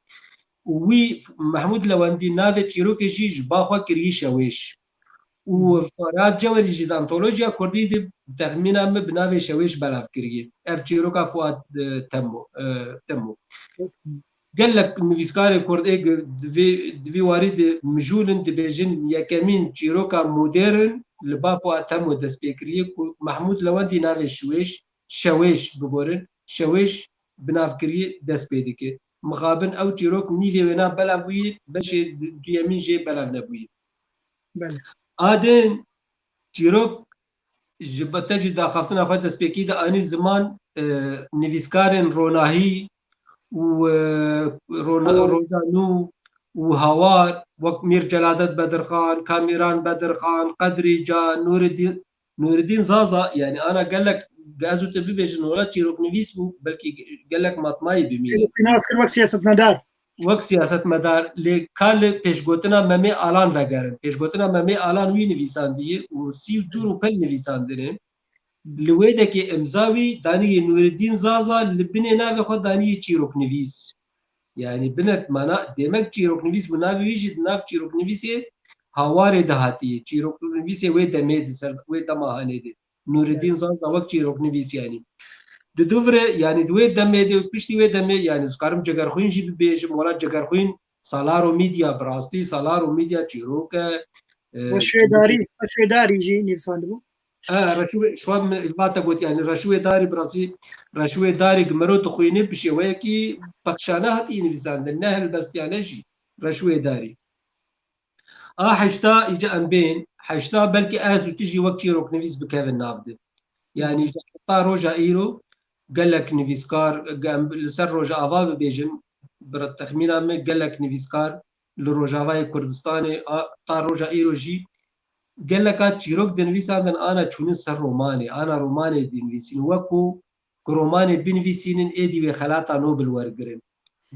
Û wî Mehmûd Lewendî navê çîrokê jî ji ba xwe kiriye Şewêş. Û Ferhat Cewerî jî di antolojiya Kurdî de texmîna min bi navê Şewêş belav kiriye. Ev çîroka Fuat, e, Temo, e, Temo. Gelek nivîskarê Kurd ê gi-, di vê, di vî warî de mijûl in, dibêjin yekemîn çîroka modern li ba Fuat Temo dest pê kiriye ku Mehmûd Lewendî navê Şiwêş, Şewêş biborin, Şewêş bi nav kiriye dest pê dike. Mixabin ew çîrok nîvê wêna belav bûyî, beşê du-, duyemîn jê belav nebûyî. Belê. A din çîrok ji be-, te jî daxaftina xwe destpêkî de anî ziman, e, nivîskarên ronahî û, e, rona-, Hawar. Roja nû û hawar, wek Mîr Celadet Bedirxan, Kamîran Bedirxan, Qedrî Can, Nûreddîn, Nûreddîn Zaza, yani ana gelek, ez û te bibêjin, wela çîroknivîs bû, belkî gelek matmayî bimîne. Nas kir wek siyasetmedar. Wek siyasetmedar, lê ka li pêşgotina Memê Alan vegerin. Pêşgotina Memê Alan wî nivîsandiye û sî û du rûpel nivîsandine. Li wê dekê imza wî daniyê Nûreddîn Zaza, li binê navê xwe daniyê çîroknivîs. Yani binet mana demek çîroknivîs bû, navê wî jî di nav çîroknivîsê hawarê de hatiye. Çîroknivîsê wê demê di ser, wê dema hanê de. Nûreddîn Zaza wek çîroknivîs yani. Di dû vire, yanî di wê demê de û piştî wê demê, yanî ez karim Cegerxwîn jî bibêjim, wela Cegerxwîn Salaro Media, bi rastî Salaro Media çîrok e. E, Reşwêdarî, Reşwêdarî jî nivîsandibû. E, Reşwê, şwa min ilvata got, yanî Reşwêdarî bi rastî, Reşwêdarî gi mero dixwîne bi şêweyekî pexşane hatiye nivîsandin, ne helbestiyane jî. Reşwêdarî. A heşta îca em bên, heşta belkî ez û tu jî wek çîroknivîs bikevin nav de. Yanî ji heta roja îro gelek nivîskar, em li ser Rojava bibêjin, bi texmîna min gelek nivîskar li Rojavayê Kurdistanê a, ta roja îro jî geleka çîrok dinivîsandin ana çûnin ser romanê, ana romanê dinivîsîn. Wek ku ku romanê binivîsînin êdî wê xelata Nobel wergirin.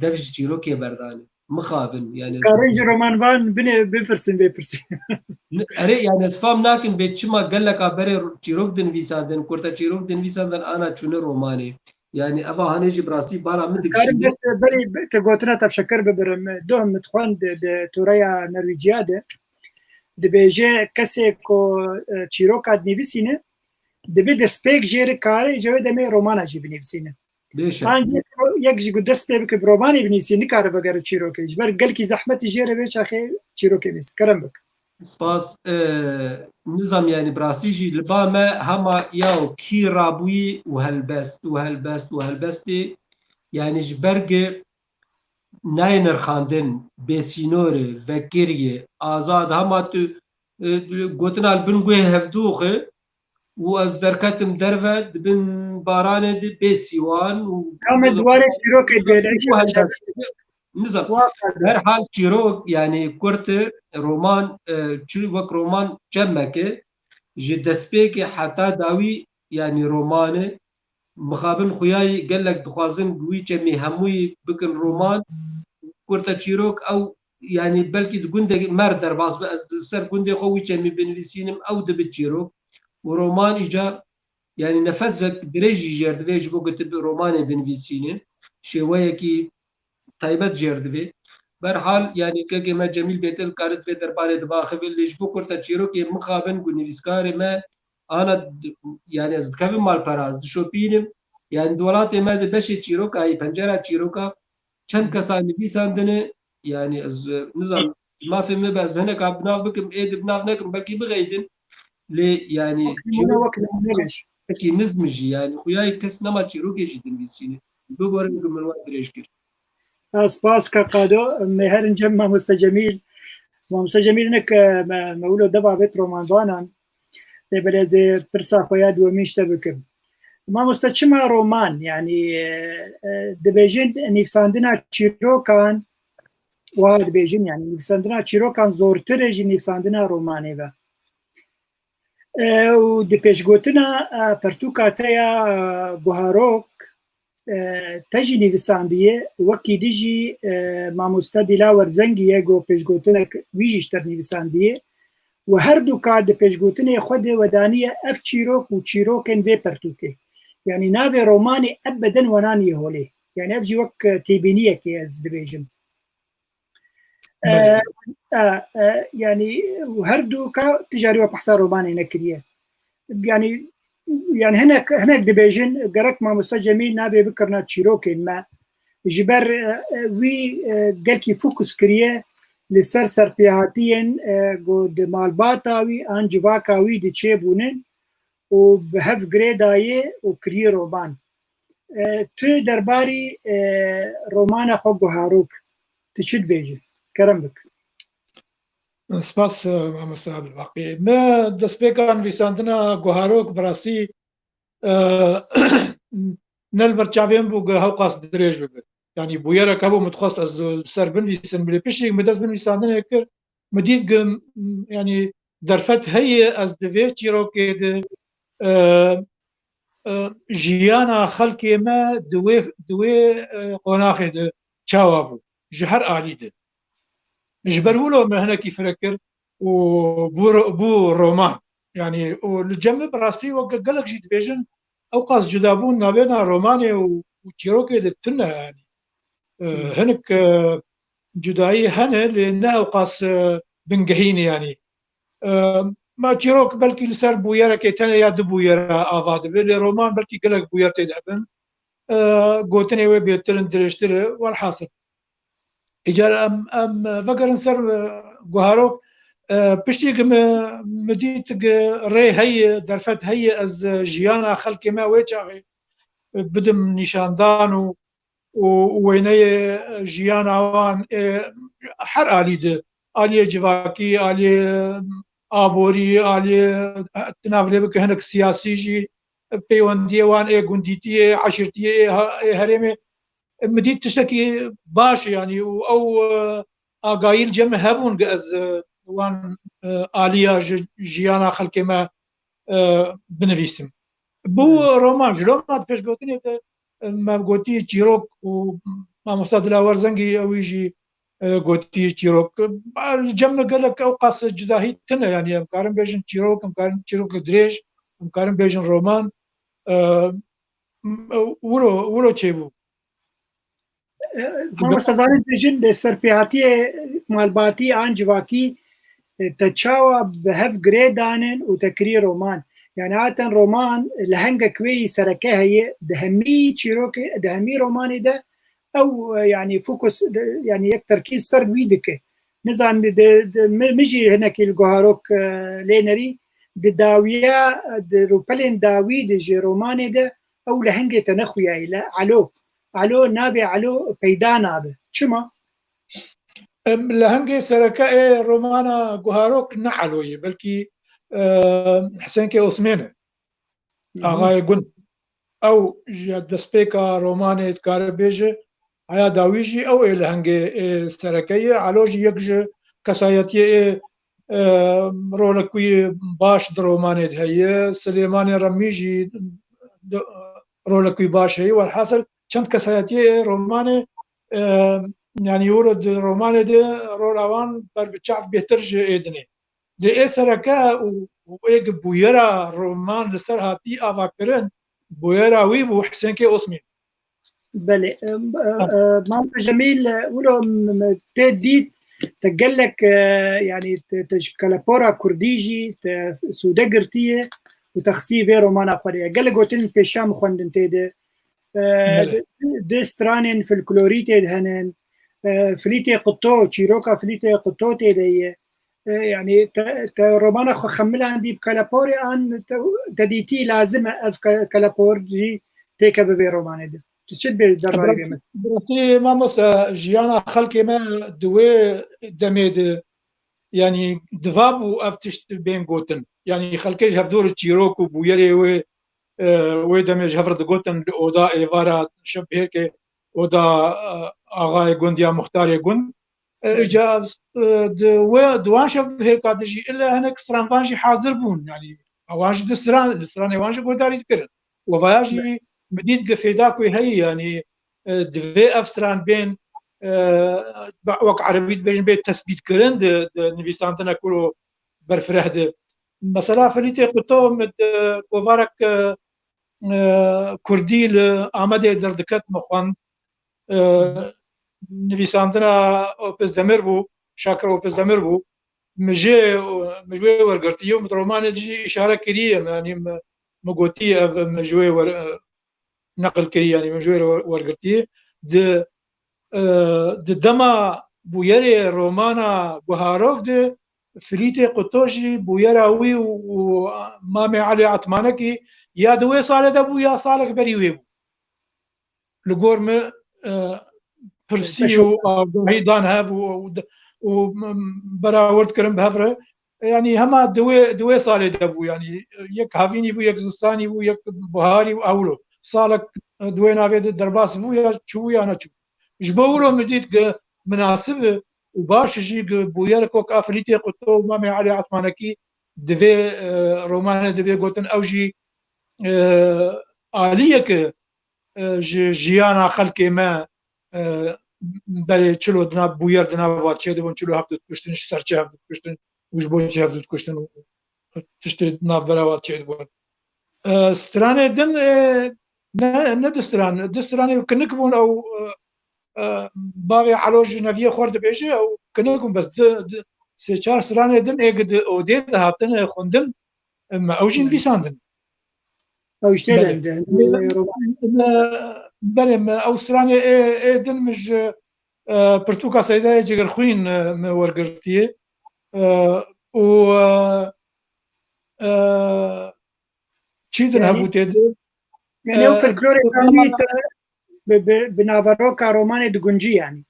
Dev ji çîrokê berdane. Mixabin, yani. Karin ji romanvan binê bipirsin vê pirsê. Erê, yani ez fam nakim bê çima geleka berê çîrok dinivîsandin, kurta çîrok dinivîsandin ana çûne romanê. Yani eva hanê jî bi rastî bala min dikişîne. Karin bes berê te gotina tevşeker bibirim. Doh min dixwend di, di toreya Norwîciya de. Dibêje kesê ku, e, çîroka dinivîsîne, dibe destpêk jê re kare, ji wê demê romana jî binivîsîne. Bêşek. Ancî yek ji ku dest pê bike bi romanê binivîsî, nikare vegere çîrokê. Ji ber gelkî zehmetî jê re vê çaxê çîrokê nivîsî. Kerem bik. Spas. E, nizam yani bi rastî jî li ba me hema ya û kî rabûyî û helbest û helbest û helbestê yani ji ber gi nayê nirxandin, bêsînor e, vekirî ye, azad, hema tu, e, gotina li bin guhê hevdûxê û ez derketim derve, di bin baranê de bê sîwan û Ka me di warê çîrokê bêle, û helbest. Nizam. Wa qal. Her hal çîrok, yani kurt e, roman, e, çi wek roman çemek e, ji destpêkê heta dawî, yani roman e, mixabin xuyayî gelek dixwazin bi wî çemî hemûyî bikin roman, kurta çîrok, ew, yani belkî di gundekî me re derbas be, ez li ser gundê xwe wî çemî binivîsînim, ew dibe çîrok. Û roman îcar, yani nefesek dirêjî jêr divê ji bo ku tu bi romanê binivîsînî. Şêweyekî taybet jêr divê. Berhal, yani kekê me Cemîl Bêtir dikare di vê derbarê de biaxive, lê ji bo kurta çîrokê mixabin ku nivîskarê me ana d-, yani ez dikevim malpera, ez dişopînim. Yani di welatê me de beşê çîroka yî, pencera çîroka çend kesa nivîsandine, yani ez, e, nizam, mafê me be, ez hineka bi nav bikim, ê di bi nav nekim, belkî bixeydin. Lê yani çîrok, wekî nizm jî, yani xuyayê kes nema çîrokê jî dinivîsîne. Bibore ku min we dirêj kir. Ez spas ka Qado, me herin cem Mamoste Cemîl. Mamoste Cemîl hinek, e, me, me wilo deva bêt romanvanan. Lê belê ez ê pirsa xwe ya dwemîn ji te bikim. Mamoste, çima roman? Yani, e, e, dibêjin nivîsandina çîrokan, wiha dibêjin, yani nivîsandina çîrokan zortir e ji nivîsandina romanê ve. E, û di pêşgotina, e, pertûka te ya, e, Guharok, e, te jî nivîsandiye, wekî din jî, e, mamoste Dîlawer Zengî ye, ku pêşgotinek wî jî ji te nivîsandiye. Û her du ka di pêşgotinê xwe de we daniye ev çîrok û çîrokên vê pertûkê. Yanî navê romanê ebeden we naniye holê. Yanî ev jî wek, e, têbîniyekê ez dibêjim. E, e, e, yanî û her du ka tu carî we behsa romanê nekiriye. Yanî, yanî hinek, hinek dibêjin gerek mamoste Cemîl navê bikirina çîrokên me. Ji ber, e, e, wî, e, gelkî fokus kiriye li ser serpêhatiyên, e, ku di malbata wî an civaka wî de çêbûnin û bi hev girê dayê û kiriye roman. E, tu derbarî, e, romana xwe Guharok, tu çi dibêjî? Kerem bik. Spas, e, mamoste Abdulbaqî. Me destpêka nivîsandina Guharok bi rastî, e, ne li ber çavê min bû ku hewqas dirêj bibe. Yanî bûyerek hebû min dixwest ez li ser binivîsim, lê piştî min dest bi nivîsandinê kir, min dît ku, m, yanî derfet heye ez di vê çîrokê de, e, e, jiyana xelkê me di wê, di wê, e, qonaxê de çawa bû, ji her alî de. Ji ber wilo me hinekî fireh kir û bû ro-, bû roman. Yanî û li cem min bi rastî wek gelek jî dibêjin, ewqas cudabûn navêna romanê û, û çîrokê de tune, yanî. E, Hmm. hinek, e, cudayî hene, lê ne ewqas, e, bingehîn e, yanî. E, ma çîrok belkî li ser bûyerekê tenê ya du bûyera ava dibe, lê roman belkî gelek bûyer tê de hebin. E, gotinê wê bêtir in, dirêjtir e, welhasil. Îcar em, em vegerin ser, e, guharok. E, piştî ku min, min dît ku rê heye, derfet heye, ez, e, jiyana xelkê me wê çaxê, e, bidim nîşandan û, û, û wêneyê jiyana wan ê her alî de, aliyê civakî, aliyê aborî, aliyê, tu nav lê bike hinek siyasî jî, peywendiyê wan ê gundîtiyê, eşîrtiyê ê ha-, ê herêmê, min dît tiştekî baş e, yanî, û ew, e, agahî li cem min hebûn ku ez, e, wan, e, aliya ji jiyana xelkê me, e, binivîsim. Bû roman jî. Loma di pêşgotinê de, e, me gotî çîrok û mamosta Dilawer Zengî ewî jî, e, gotî çîrok. E, li cem min gelek ew qas cudahî tune, yanî em karin bêjin çîrok, em karin çîrok dirêj, em karin bêjin roman. E, wilo, wilo çêbû. Mamosta, zanî dibêjin, di serpêhatiyê malbatî an civakî, e, te çawa bi hev girê danin û te kirî roman? Yani aten roman lehengek wê yî sereke heye, di hemî çîrokê, di hemî romanê de ew, e, yani fokus, de, yani yek terkîz ser wî dike. Nizam di, di, mi, mi jî hinekî li guharok, e, lê nerî, di dawiya, e, di rûpelên dawî de ji romanê de ew lehengê te nexuyayî, le Elo. Elo, navê Elo peyda nabe. Çima? Em, lehengê sereke ê romana guharok ne Elo ye, belkî, e, Hisênkê Osmên e. Hı hı. Axayê Gund. Ew ji destpêka romanê dikare bêje, heya dawî jî ew ê lehengê ê sereke ye. Elo jî yek ji kesayetiyê ê, e, rolek wî baş di romanê de heye. Silêmanê Remî jî di, rolek wî baş heye. Welhasil çend kesayetiyê ê romanê, e, yanî wilo di romanê de rola wan ber bi çav bêhtir ji ê dinê. Lê ê sereke û, û ê ki bûyera roman li ser hatî avakirin, bûyera wî bû Hisênkê Osmên. Belê, em, e, Ha. e, Mamoste Cemîl, e, wilo m-, m-, tê dît, te gelek, e, yani te, te ji kelepora kurdî jî, te sûde girtiye û te xistî vê romana xwe de. Gelek gotin pêşiya min xwendin tê de. E, Belê. di, di stranên folklorî tê de henin, e, Filîtê Qito, çîroka Filîtê Qito tê de ye. E, yani te, te romana xwe xemilandî bi keleporê an te, te dîtî lazim e ev ke-, kelepor jî têkeve vê romanê de. Tu çi dibê derbarê vê me? Bi rastî mamoste, jiyana xelkê me di wê demê de, yani diva bû ev tişt bên gotin. Yani xelkê ji hevdûr çîrok û bûyerê wê, e, wê demê ji hev re digotin li oda êvara şevbihêrkê oda, e, axayê gund ya muxtarê gund. E, Hı. Îca, e, di we, di wan şevbihêrka de jî ille hinek stranvan jî hazir bûn. Yani wan jî di stran, di stranê wan jî guhdarî dikirin. Wevaya jî min dît ki fêda ku heye, yani, e, divê ev stran bên, e, wek erebî dibêjin bê tesbîtkirin di, di nivîsandina ku berfireh de. Mesela Filîtê Qito min di kovarek, e, e, kurdî li Amedê derdiket, min xwend. E, nivîsandina Opis Demir bû, Şakir Opis Demir bû. Min jê, min ji wê wergirtiye û min di romanê de jî îşare kiriye, yanî min, min gotiye ev min ji wê wer-, e, neqil kirî, yanî min ji wê re wergirtî. Di, e, di dema bûyerê romana Guharok de Filîtê Qito jî bûyera wî û, û Mamê Elî Etmanekî ya di wê salê de bû ya salek berî wê bû. Li gor min, e, pirsî û agahî dan hev û, û, û, m-, berawerd kirin bi hev re. Yanî hema di wê, di wê salê de bû, yanî yek havînî bû, yek zistanî bû, yek biharî û ewro. Salek, e, di wê navê de derbas bû ya çûbû ya neçûbû. Ji bo wilo min dît ki minasib e û baş jî ki bûyerek wek a Filîtê Qito û Mamê Elî Etmanekî di vê, e, romanê de bê gotin, ew jî, e, aliyek e, e, ji jiyana xelkê me, e, berê çilo di nav bûyer di nav vat çêdibûn, çilo hev dikuştin, ji ser çi hev dikuştin û ji bo çi hev dikuştin û tiştê di navbera vat çêdibûn. E, stranê din, e, ne, ne du stran, du stranê kinik bûn, ew, e, e, bavê Elo ji neviyê xwe re dibêje, ew kinik bûn, bes di, di, sê çar stranê din ê gi di odê de hatin, e, xwendin, e, me ew jî nivîsandin. Ew ji tê Belê. de, de, Me, me, belê, me ew stranê ê, ê din min ji, e, pirtûka Seydayê Cigirxwîn, e, me wergirtiye. E, û, e, e, çî din Yanî, hebû tê de. yanî ew E, folklorê Tirkana wî te bi, bi, bi naveroka romanê diguncî yanî.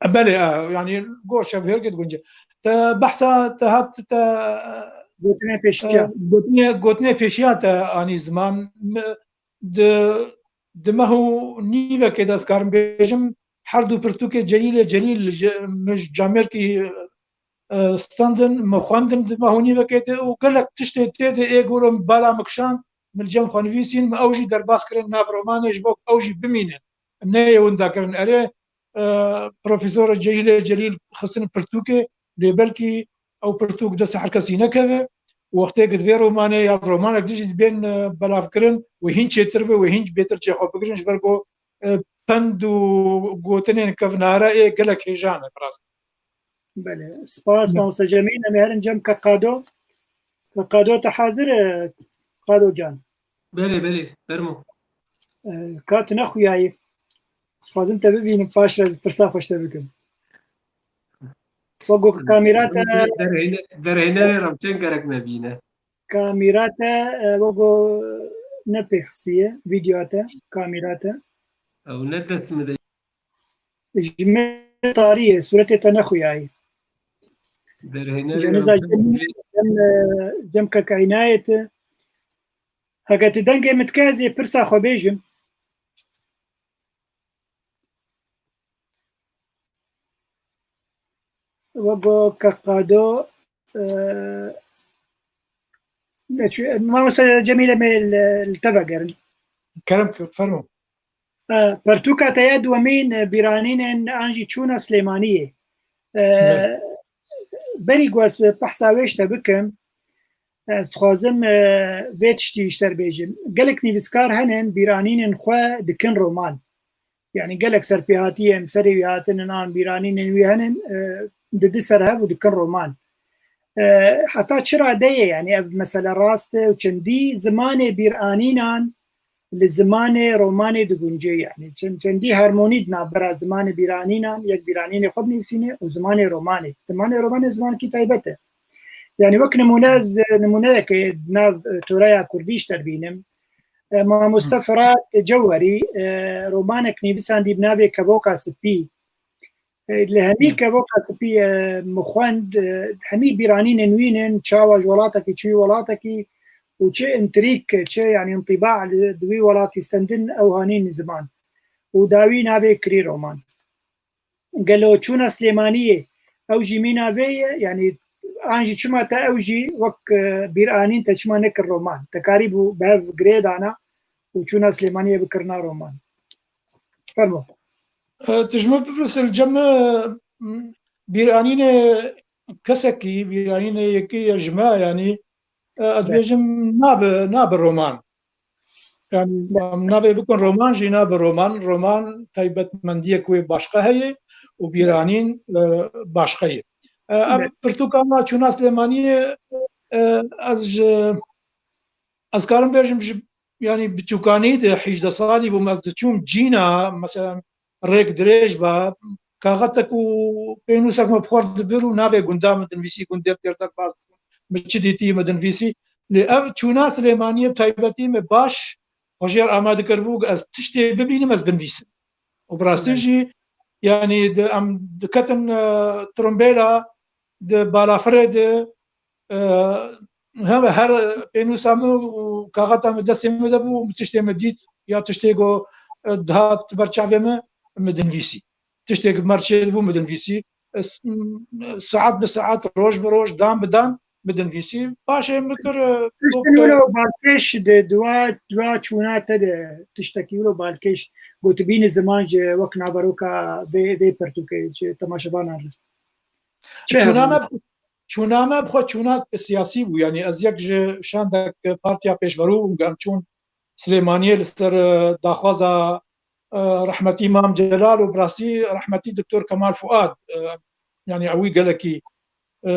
Belê, e, yanî gor şev hêrkê diguncî. Te behsa te hat te, Gotinê e, pêşiya. gotinê, gotinê pêşiya te anî ziman. Mi, di, di meh û nîvekê de ez karim bêjim, her du pirtûkê Celîlê Celîl ji, min ji camêrkî, e, standin, min xwendin di meh û nîvekê de û gelek tiştê tê de ê goro bala min kişand, min li cem xwe nivîsîn, min ew jî derbas kirin nav romanê ji bo ku ew jî bimînin. Em neyê winda kirin. Erê, e, Profesor Celîlê Celîl xistin pirtûkê, lê belkî ew pirtûk dest her kesî nekeve. Wextê ku divê romanê ya romanek din jî dibên, e, belavkirin, wê hîn çêtir be, wê hîn bêtir cê xwe bigirin, ji ber ku, e, pend û gotinên kevnare ê gelek hêjan e, bi rastî. Belê. Spas, Ya. Mamoste Cemîl. Em ê herin cem Kek Qado. Kek Qado, te hazir e, Qado can? Belê, belê. Fermo. E, ka tu nexuyayî. Ez dixwazim te bibînim, paş re ez pirsa xwe ji te bikim. Wek ku kamîra te Derhêne-, derhênerê re çend gerek me bîne. Kamîra te, e, wek ku ne pêxistiye, vîdyoya te, kamîra te. Ew ne dest min de. Ji me tarî ye, sûretê te nexuyayî. Derhênerê Cem re Nizam, çend cem, cem, e, cem Kek Eynayê te. Heke tu dengê min dike, ez ê pirsa xwe bêjim. Wego Kek Qado, e, neçû-, Mamoste Cemîl, em ê li, li te vegerin. Kerem kir, fermo. E, pertûka te ya duwemîn, e, bîranînên an jî çûna Silêmaniyê. E, Evet. Berî ku ez behsa wê ji te bikim, ez dixwazim, e, vê tiştî ji te bêjim. Gelek nivîskar henin, bîranînên xwe dikin roman. Yanî gelek serpêhatiyên serê wî hatinin an bîranînên wî henin, e, didi ser hev û dikin roman. E, heta çi radeyê, yanî ev mesele rast e û çendî zimanê bîranînan li zimanê romanê diguncê, yanî çend-, çendî harmonî di navbera zimanê bîranînan, yek bîranînê xwe binivîsîne û zimanê romanê. Zimanê romanê zimanekî taybet e. Yanî wek nimûne, ez nimûneyekê di nav, e, toreya kurdî ji te dibînim. E, mamoste Firat Cewerî, e, romanek nivîsandî bi navê Kevoka Spî. E, li hemî Kevoka Spî, e, min xwend, e, hemî bîranînên wî nin, çawa ji welatekî çûyî welatekî û çi întrîk, çi, yanî, întîba li, di wî welatî stendin, ew hanîn ziman. Û dawî navê kirî roman. Gelo çûna Silêmaniyê, ew jî mîna vê ye? Yanî, an jî çima te ew jî wek, e, bîranîn te çima nekir roman? Te karîbû bi hev girê dana û çûna Silêmaniyê bikirina roman. Fermo. E, tu ji min bipirse, li cem, e, bîranînê kesekî, bîranînê yekê ye ji me, yanî, e, ez Evet. dibêjim nabe, nabe roman. Yanî, em navê bikin roman jî nabe roman. Roman taybetmendiyek wê başqa heye û bîranîn, e, başqa ye. E, ev Evet. pirtûka me çûna Silêmaniyê, e, ez ji, ez karim bêjim ji, yanî biçûkanî de hîjdeh salî bûm, ez diçûm cîna, mesela rêk dirêj ba, kaxetek û pênûsek me bi xwe re dibir û navê gunda min dinivîsî, gundê bi têr derbas bûn. Min çi dîtî min dinivîsî. Lê ev çûna Silêmaniyê bi taybetî min baş xwe jê re amade kiribû ku ez tiştê bibînim, ez binivîsim. Û bi rastî Evet. jî, yanî di, em diketin, e, trombêla di balafirê de, e, heme her pênûsa min û kaxeta min destê min de bû, min tiştê min dît ya tiştê ku, e, dihat ber çavê min, min dinivîsî. Tiştê ku mer çêdibû, min dinivîsî. E, s-, m-, saet bi saet, roj bi roj, dan bi dan, min dinivîsî. Paşê min kir, e, Tiştin wilo balkêş di dua, dua çûna te de tiştekî wilo balkêş gotibînî ziman ji wek naveroka vê, vê pertûkê ji temaşevanan re. Çi Çûna hebû? me, çûna me bi xwe çûna siyasî bû. Yanî ez yek ji şandek Partiya Pêşverû bûm, em çûn Silêmaniyê li ser, e, daxwaza, e, rehmetî Mam Celal û bi rastî rehmetî Doktor Kemal Fuad, e, yanî ewî gelekî e,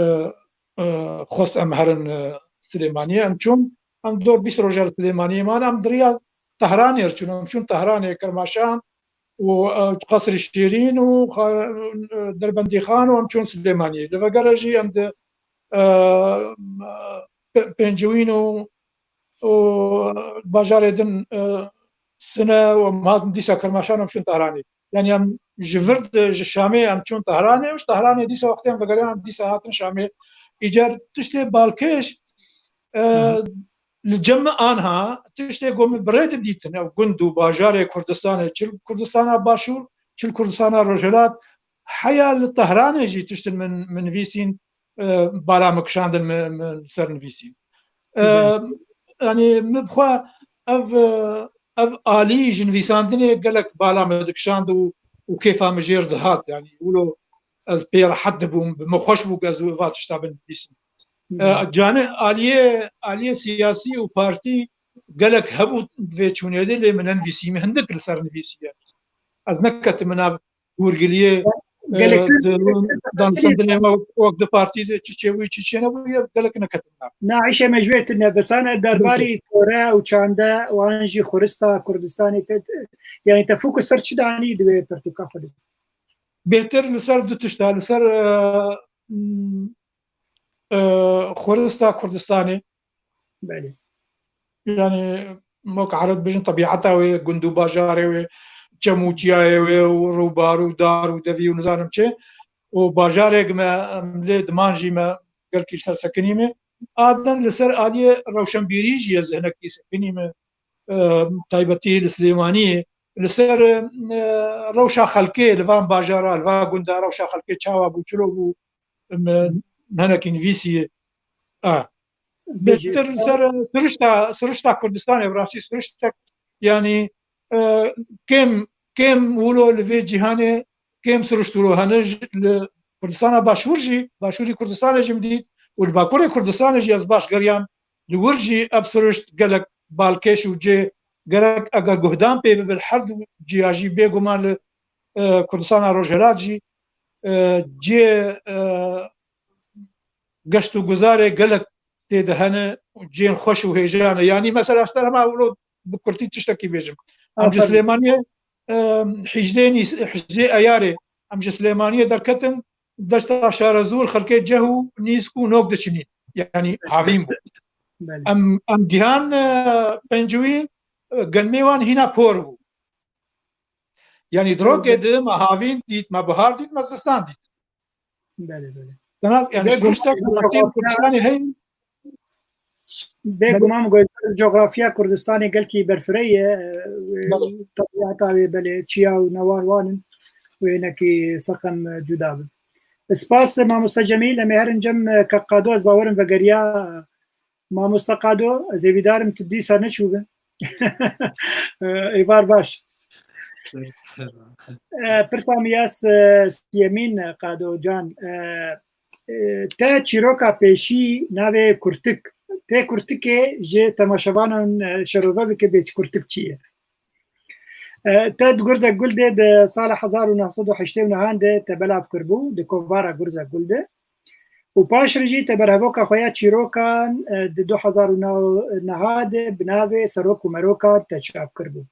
e, xwest em herin, e, Silêmaniyê. Em çûn, em dor bîst roja li Silêmaniyê man, em di riya Tehranê re çûn. Em çûn Tehranê, Kermaşan û, e, Qesrî Şêrîn û xa-, e, Derbendîxan û em çûn Silêmaniyê. Li vegere jî em di, e, Pe-, Pêncewîn û, û bajarê din, e, Sine û em hatin dîsa Kermaşan û em çûn Tehranê. Yani em ji vir de, ji Şamê em çûn Tehranê û ji Tehranê dîsa wextê em vegeriyan, em dîsa hatin Şamê. Îcar tiştê balkêş, e, Hı hı. li cem min anha tiştê ku min bi rê didîtin, ew gund û bajarê Kurdistanê, çi li Kurdistana Başûr, çi li Kurdistana Rojhilat, heya li Tehranê jî tiştin min, min nivîsîn, e, bala min kişandin, min, min ser nivîsîn. E, Belê. Yani min bi xwe ev, e, ev alî ji nivîsandinê gelek bala min dikişand û, û kêfa min jêr dihat. Yani wilo ez pê rehet dibûm, bi min xweş bû ku ez va tişta binivîsim. E, Hı. Canê aliyê, aliyê siyasî û partî gelek hebû vê çûnê de, lê min nenivîsî, min hindik li ser nivîsiye. Ez neketim nav hûrgiliyê, Gelek e, di danişandinê me wek, wek di partî de çi çêbûyî, çi çênebûyî, gelek neketim nav. Na, îşê me ji wê tune, besane derbarî tore û çande û an jî xurista Kurdistanê te, yani te fûk û ser çi danî di wê pirtûka xwe de? Bêhtir li ser du tişta, li ser, e, m, e, xurista Kurdistanê. Belê. Yani, wek ereb dibêjin, tebîeta wê, gund û bajarê wê, çem û çiyayê wê û rûbar û dar û devî û nizanim çi. Û bajarek me, em lê diman jî me gelkî li ser sekinî me. Aden li ser aliyê rewşenbîrî jî ez hinekî sekinî me. E, taybetî li Silêmaniyê. Li ser, e, rewşa xelkê li van bajara, li van gunda rewşa xelkê çawa bû, çilo bû, me hinekî nivîsî. A. Bêhtir li ser sirişta, sirişta Kurdistanê, bi rastî siriştek, yani, e, kêm, kêm wilo li vê cîhanê, kêm sirişt wilo hene ji, li Kurdistana Başûr jî, Başûrî Kurdistanê jî min dît û li Bakurê Kurdistanê jî ez baş geriyam, li wir jî ev sirişt gelek balkêş û cê gerek eger guhdan pê bibe li her du ciya jî bêguman li, e, Kurdistana Rojhilat jî, e, cê, e, geşt û guzarê gelek tê de hene, cihên xweş û hêja ne. Yanî mesela ji te re hema wilo bi kurtî tiştekî bêjim. Em ji Aferin. Silêmaniyê, e, hîjdê nîs-, hîjdê Eyarê em ji Silêmaniyê derketin, deşta Şarezûr xelkê ceh û nîsk û nok diçinîn. Yanî havîn bû. Belê. Em, em gihan, e, pêncûyî, e, gelmê wan hîna por bû. Yanî di rokê de me havîn dît, me bihar dît, me zistan dît. Belê, belê. Dena, yani, Bê sonuçta guman Kurdistanê heye. Bê Belê. Guman, coğrafya Kurdistanê gelkî berfireh ye, e, Belê. Tebîata wê belê, çiya û newar wan in, wê hinekî seqem, e, cuda bin. Spas, e, mamoste Cemîl, em ê herin cem, e, Kak Qado, ez bawerim vegeriya, e, mamoste Qado, ez hêvîdar im tu dîsa neçûbî. E, êvar baş. E, pirsa miyas, e, siyemîn, e, Qado Can, e, e, te çîroka pêşî navê Kurtik, tê Kurtikê ji temaşevanan, e, şerove bike bê kurtik çi ye? E, te di Gurzek Gul de di sala hezar û neh sed û heştê û nehan de te belav kirbû, di kovara Gurzek Gul de. Û paş re jî te berhevoka xwe ya çîrokan, e, di du hezar û neh de bi navê Serok û Merokan te çap kirbû.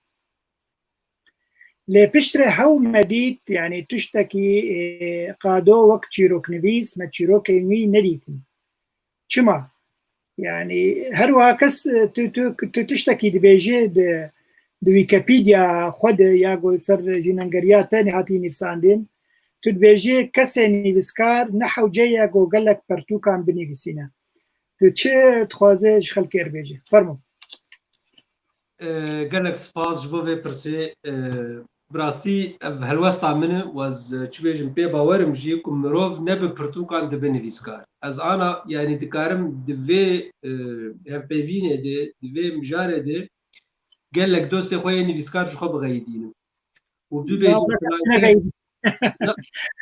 Lê piştre hew me dît, yani tiştekî, e, Qado wek çîroknivîs, me çîrokên wî nedîtin. Çima? Yani her wiha kes, e, tu, tu, tu tiştekî dibêje di, di Wikipedia xwe de ya ku ser jînengeriya te nehatî nivîsandin, tu dibêje kesê nivîskar ne hewce ye ku gelek pertûkan binivîsîne. Tu çi dixwaze ji xelkê re bêje? Fermo. E, gelek spas ji bo vê pirsê. E, bi rastî ev helwesta min e û ez, e, çi bêjim, pê bawer im jî ku mirov ne bi pirtûkan dibe nivîskar. Ez ana, yanî dikarim di vê, e, hevpeyvînê de, di vê mijarê de gelek dostê xwe yê nivîskar ji xwe bixeyidînim. Û bibêjim Ya, filan ne kes, gayb. Na,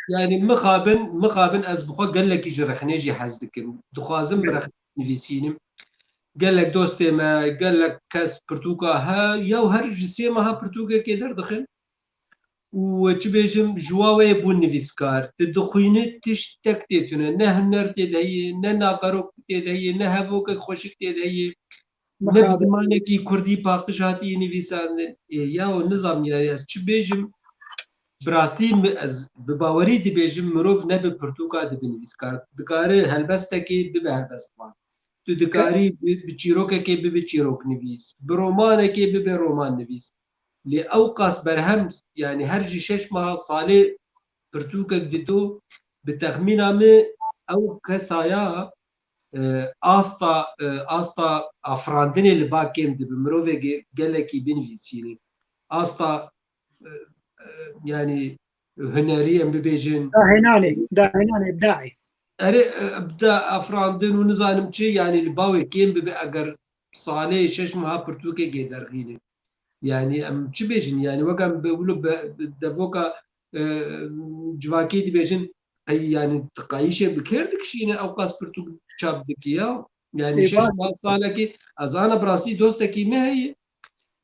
yani mixabin, mixabin ez bi xwe gelekî ji rexnê jî hez dikim. Dixwazim bi rexnê nivîsînim. Gelek dostê me, gelek kes pirtûka he, ya her ji sê meha pirtûkekê derdixin. û çi bêjim, ji wa wê bû nivîskar. Tu dixwînî tiştek tê tune. Ne huner tê de heye, ne naverok tê de heye, ne hevokek xweşik tê de heye. Ne bi Mixabin. Zimanekî kurdî paqij hatiye nivîsandin. Ê, ya nizam yani ez çi bêjim? Bi rastî mi-, ez bi bawerî dibêjim, mirov ne bi pirtûka dibe nivîskar. Dikare helbestekê bibe helbestvan. Tu dikarî bi, bi çîrokekê bibe çîroknivîs. Bi romanekê bibe romannivîs. Lê ew qas berhem, yani her jî şeş meha salê pirtûkek dito, bi texmîna min ew kesaya, e, asta, e, asta afirandinê li ba kêm dibe. Mirovê ge-, gelekî binivîsînî. Asta, e, e, yani hunerî em bibêjin. Dahênanê, dahênanê, ibdaî. Erê, e, ibda, afirandin û nizanim çi, yani li ba wê kêm bibe eger salê şeş meha pirtûkekê derxînê. Yani em çi bêjin? Yani wek em bi wilo be, bi devoka, e, civakî dibêjin, qey, yani tu qayîşê bi kêr dikişîne ew qas pirtûk çap dikî ya. Yani Ê, şeş baş. Meha salekî ez ana bi rastî dostekî me heye.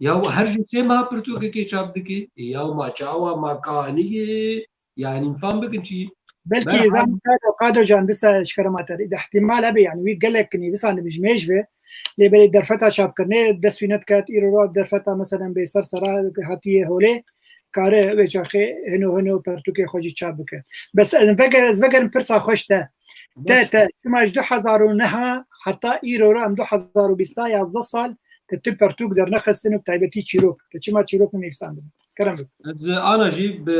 Ya her jî sê meha pirtûkekê çap dikî. Ê, ya ma çawa ma kanî ye? Yani fam bikin çi? Belkî Berhal. Zan Qado, Qado can disa ji kerema te re. Îhtimal hebe yani wî gelek nivîsan bi ji mêj ve. Lê belê derfeta çapkirinê dest wî nediket. Îro derfeta meselen bê ser sera hatiye holê. Kare wê çaxê hino hino pertûkê xwe jî çap bike. Bes ez vege-, ez vegerim pirsa xweş te. Te, Baş. Te, çima ji du hezar û neh heta îro em du hezar û bîst yazdeh sal te tu pertûk dernexistin û bi taybetî çîrok. Te çima çîrok nivîsandin? Kerem bike. Ez ana jî bi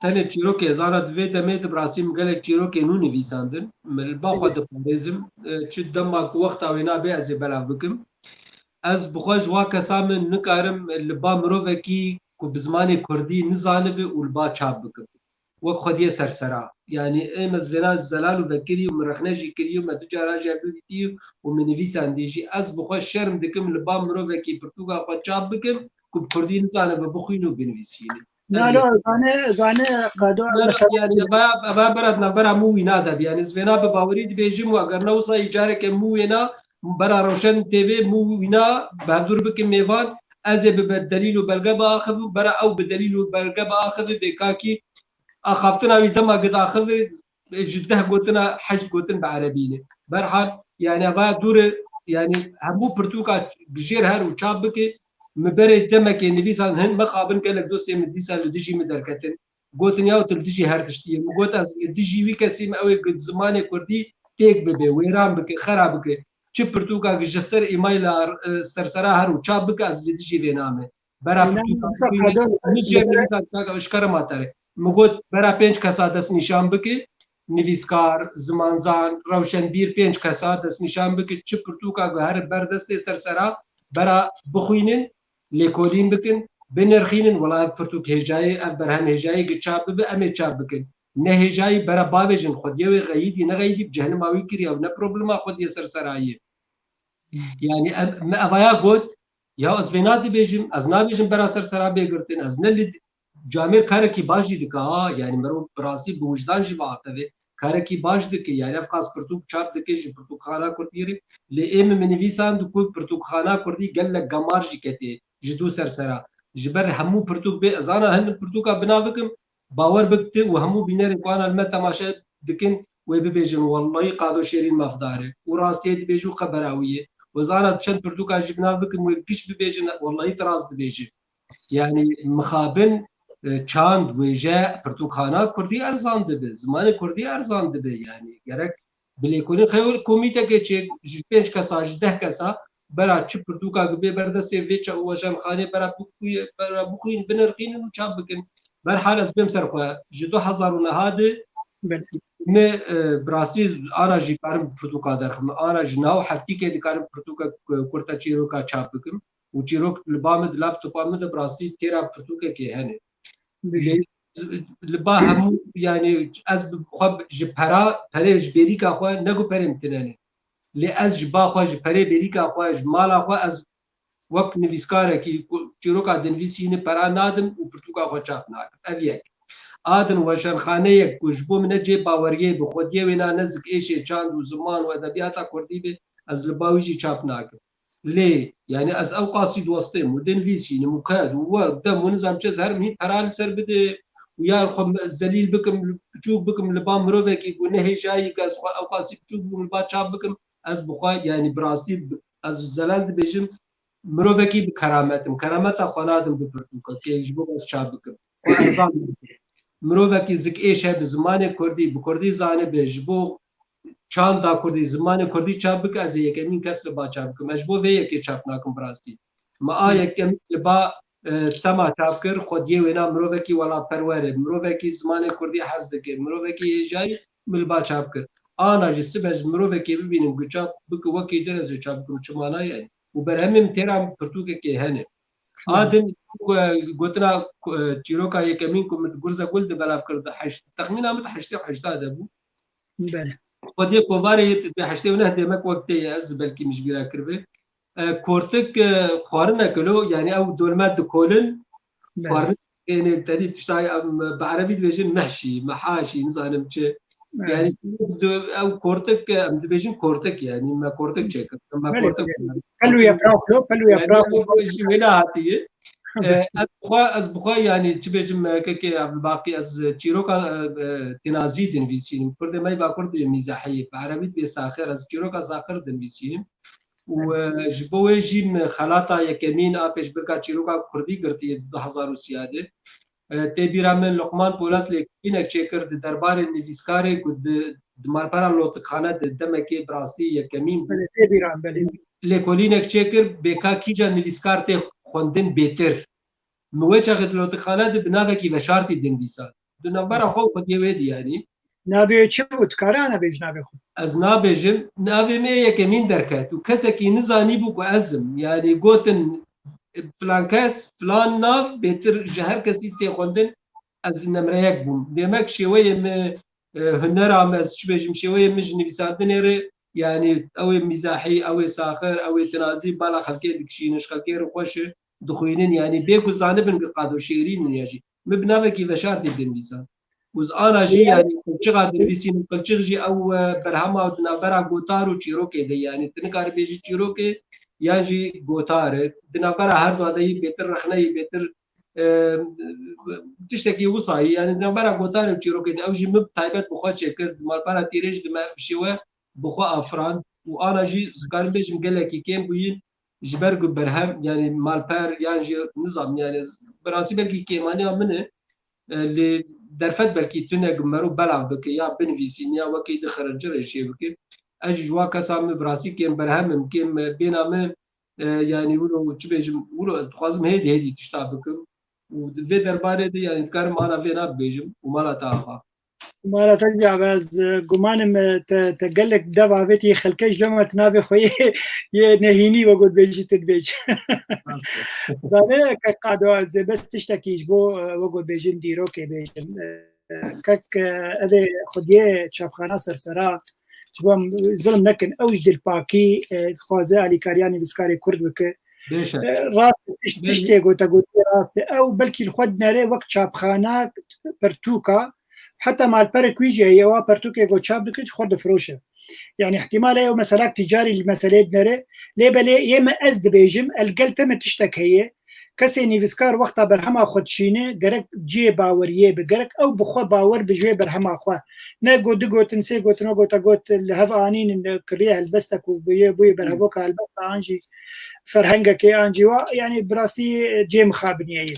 tenê çîrokê, ez ana di vê demê de bi rastî min gelek çîrokê nû nivîsandin. Min li ba xwe diparêzim. E, çi dema ku wexta wê nabe ez ê belav bikim. Ez bi xwe ji wa kesa min nikarim li ba mirovekî ku bi zimanê kurdî nizanibe û li ba çap bikim. Wek xwediyê sersera. Yani êm ez vêna zelal û vekirî û min rexne jî kirî û me du cara jî hevdû dîtî û min nivîsandî jî. Ez bi xwe şerm dikim li ba mirovekî pirtûka xwe çap bikim ku bi kurdî nizanibe bixwîne û binivîsîne. Na, no, zane, zane, Qado, Na, na, mesela yani, eva, eva bera di navbera min û wîna de bi. Yani, ez vêna bi bawerî dibêjim û eger ne wisa îcareke min û wêna, bera Rewşen T V min û wîna bi hevdûr bikim mêvan, ez ê bi be-, delîl û belge biaxivim, bera ew bi delîl û belge biaxive, bê kakî axaftina wî dema gidaxive, ji deh gotina heşt gotin bi erebî ne. Berhal, yani, eva dûr e, yani, hemû pirtûka bijêr her û çap bike, min berê demekê nivîsan hin, mixabin gelek dostê min dîsa li dijî min derketin. Gotin, ya tu li dijî her tiştî yê. Min got, ez li dijî wî kesî me, ew ê ku zimanê kurdî têk bibe, wêran bike, xera bike. Çi pirtûka ji ser îmayla, e, sersera her û çap bike, ez li dijî vê name. Bera Wêna pirtûka min wî, Qado, min jê li nivîsan çaka ji kerema te re. Min got, bera pênc kesa destnîşan bike, nivîskar, zimanzan, rewşenbîr, pênc kesa destnîşan bike, çi pirtûka ku her ber destê sersera, bera bixwînin, lêkolîn bikin, binirxînin, wela ev pirtûk hêjayê, ev berhem hêjayê ki çap bibe, em ê çap bikin. Ne hêjayî bera bavêjin, xwediyê wê xeyîdî, nexeyîdî, bi cehnima wî kiriye, ew ne problema xwediyê serserayê. Yani em, me evaya got, ya ez vêna dibêjim, ez nabêjim bera sersera bê girtin, ez ne li camêr karekî baş jî dike ha, yani merov bi rastî bi wijdan jî biaxive, karekî baş dike, yani ev qas pirtûk çap dike ji pirtûkxana kurdî re, lê ê min, min nivîsand ku pirtûkxana kurdî gelek gemar jî ketê ji dû sersera. Ji ber hemû pirtûk bê, ez ana hin pirtûka binav bikim, bawer bik tu û hemû bînerên ku ana li me temaşe dikin, wê bibêjin, wellahî Qado Şêrîn mafdar e. Û rastiyê dibêje û xebera wî ye. Û ez ana çend pirtûka jî binav bikim, wê giş bibêjin, wellahî tu rast dibêjî. Yani mixabin, e, çand, wêje, pirtûkxana kurdî erzan dibe, zimanê kurdî erzan dibe. Yani gerek bi lêkolîn xeyr komîteke çê ji pênc kesa, ji deh kesa bera çi pirtûka ku bê berdestê vê ça-, weşanxanê bera bixuye-, bera bixwîn, binirxînin û çap bikin. Berhal ez bêm ser xwe. Ji du hezar û neh de Belê. Me, e, bi rastî ana jî karim pirtûka derxim. Ana ji nav heftîkê dikarim pirtûka ku-, kurta çîroka çap bikim. Û çîrok li ba min, di laptopa min de bi rastî têra pirtûkekê hene. Bijî. Lê li ba hemû, yani ez bi xwe ji pera, perê ji bêrîka xwe, ne ku perê min tune ne. Lê ez ji ba xwe, ji perê bêrîka xwe, ji mala xwe, ez wek nivîskarekî ku çîroka dinivîsîne pera nadim û pirtûka xwe çap nakim. Ev yek. A din weşanxaneyek ku ji bo min ne cê baweriyê, bi xwediyê wêna ne zik êşê çand û ziman û edebiyata kurdî be, ez li ba wî jî çap nakim. Lê, yani ez ew qasî dostê min û dinivîsînim û ked û we dem û nizam çi, ez herim hîn pera li ser bide, û ya xwe zelîl bikim, piçûk bikim li ba mirovekî ku ne hêjayî ke ez xwe ew qasî piçûk bûm li ba çap bikim, ez bi xwe, yanî bi rastî ez zelal dibêjim, mirovekî bi keramet im. Keremeta xwe nadim bi pirtûkekê ji bo ez çap bikim. Xwe erzan bikim. Mirovekî zik êş hebe, zimanê kurdî, bi kurdî zanibe, ji bo çanda kurdî, zimanê kurdî çap bike, ez ê yekemîn kes li ba çap bikim. Ez ji bo vê yekê çap nakim bi rastî. Me a yekem li ba, e, Sema çap kir, xwediyê wêna mirovekî welatperwer e, mirovekî zimanê kurdî hez dike, mirovekî hêjayî min li ba çap kir. Ana jî sibe ji mirovekê bibînim ku çap bike wekî din ez ê çap bikim, çi mana ye? Û berhemê min têra pirtûkekê hene. A din, e, gotina, e, çîroka yekemîn ku min Gurze Gul de belav kir, di heşt, texmîna min di heştê û heşta de bû. Belê. Xwediyê kovarê yê di heştê û neh demek wek tê ye, ez belkî min ji bîra kiribe. E, kortik, e, xwarinek lo, yanî ew dolme dikolin, Belê. Xwarinek ênê tedî tişta, em, bi erebî dibêjin mehşî, mehaşî, nizanim çi. Evet. Yanî, du-, ew kortik, em dibêjin kortik, yanî me kortik çêkir. Me Belê, kortik belê. Pel û yaprak lo, pel û Yanî, yaprak. Ew ji wê nehatiye. E, ez xwe, ez bi xwe, yanî, çi bêjim, e, kekê Evbaqî, ez çîroka, e, e, tinazî dinivîsînim. Kurdê me yê Bakur dibê mîzahiyê, bi erebî dibê saxir, ez çîroka saxir dinivîsînim. Û, e, ji bo wê jî min xelata yekemîn a pêşbirka çîroka kurdî girtiye du hezar û sî de. E, tê bîra min Luqman Polat lêkolînek çêkir di derbarê nivîskarê ku di, di malpera Lotikxane de demekê bi rastî yekemîn bû. Belê, tê bîra min, belê. Lêkolînek çêkir, bêka kîja nivîskar tê xwendin bêtir. Min wê çaxê di Lotikxane de bi navekî veşartî dinivîsand. Di navbera xwe û xwediyê wê de, yanî. Navê wê çi bû? Tu kare ana bêj navê xwe? Ez nabêjim. Navê min ê yekemîn derket û kesekî nizanîbû ku ez im. Yanî gotin, e, filan kes, filan nav bêtir ji her kesî tê xwendin, ez nemre yek bûm. Demek şêweyê min, e, hunera min, ez çi bêjim, şêweyê min ji nivîsandinê re, yanî ew ê mîzahî, ew ê saxir, ew ê tinazî, bala xelkê dikişînin, ji xelkê re xweş e, dixwînin, yanî bê ku zanibin ku qado şêrîn in ya jî. Min bi navekî veşartî dinivîsan. Û ez ana jî, yanî qilçixa dinivîsînim, qilçix jî ew, e, berhema di navbera gotar û çîrokê de, yanî tu nikarî bêjî çîrokê yan jî gotar e. Di navbera her dua de yî bêtir rexne yî bêtir, e, tiştekî wisa yî, yanî di navbera gotar û çîrokê de ew jî min bi taybet bi xwe çêkir, di malpera tîrê jî di me bi şêwe bi xwe afirand û ana jî, dikarim bêjim, gelekî kêm bûyî ji ber ku berhem, yanî malper yan jî nizam, yanî bi rastî belkî kêmaniya min e, e, lê derfet belkî tune ku mero belav bike ya binivîsîn ya wekî di xirincirê jê bike. Ez jî ji wa kesa min bi rastî kêm berhem im, kêm, e, bêna min, e, yanî wilo çi bêjim, wilo ez dixwazim hêdî hêdî tişta bikim. Û di vê derbarê de, yanî dikarim ana vê nabêjim û mala te ava. Mala te jî ava, ez, e, gumanim, e, te, te gelek dev avêtî xelkê ji loma tu navê xwe yê, yê nehînî wek got bêjî tu dibêj. Rast e. Zanê kek Qado, ez ê bes tiştekî ji bo, e, wek got bêjin dîrokê bêjim. E, kek, e, ev ê xwediyê çapxana sersera ji bo em zilm nekin, ew ji dilpakî, e, dixwaze alîkariya nivîskarê kurd bike. Bêşek. E, rast e, tişt-, Bêşek. Tiştê gote, gotiye rast e. Ew belkî li xwe dinere wek çapxana, pirtûka, heta malperek wî jî heye, ewa pirtûkê ku çap dike, ji xwe difiroşe. Yanî ihtimal heye ew meselak ticarî li meseleyê dinere. Lê belê yê me ez dibêjim, el gel te me tiştek heye. Kesê nivîskar wexta berhema xwe dişîne, gerek cihê baweriyê be, gerek ew bi xwe bawer be ji wê berhema xwe. Ne got du gotin, sê gotin, o gota got, li hev anînin, kiriye helbestek û bûye, bûye berhevoka helbesta an jî ferhengekê an jî wa, yanî bi rastî cihê mixabiniyê ye.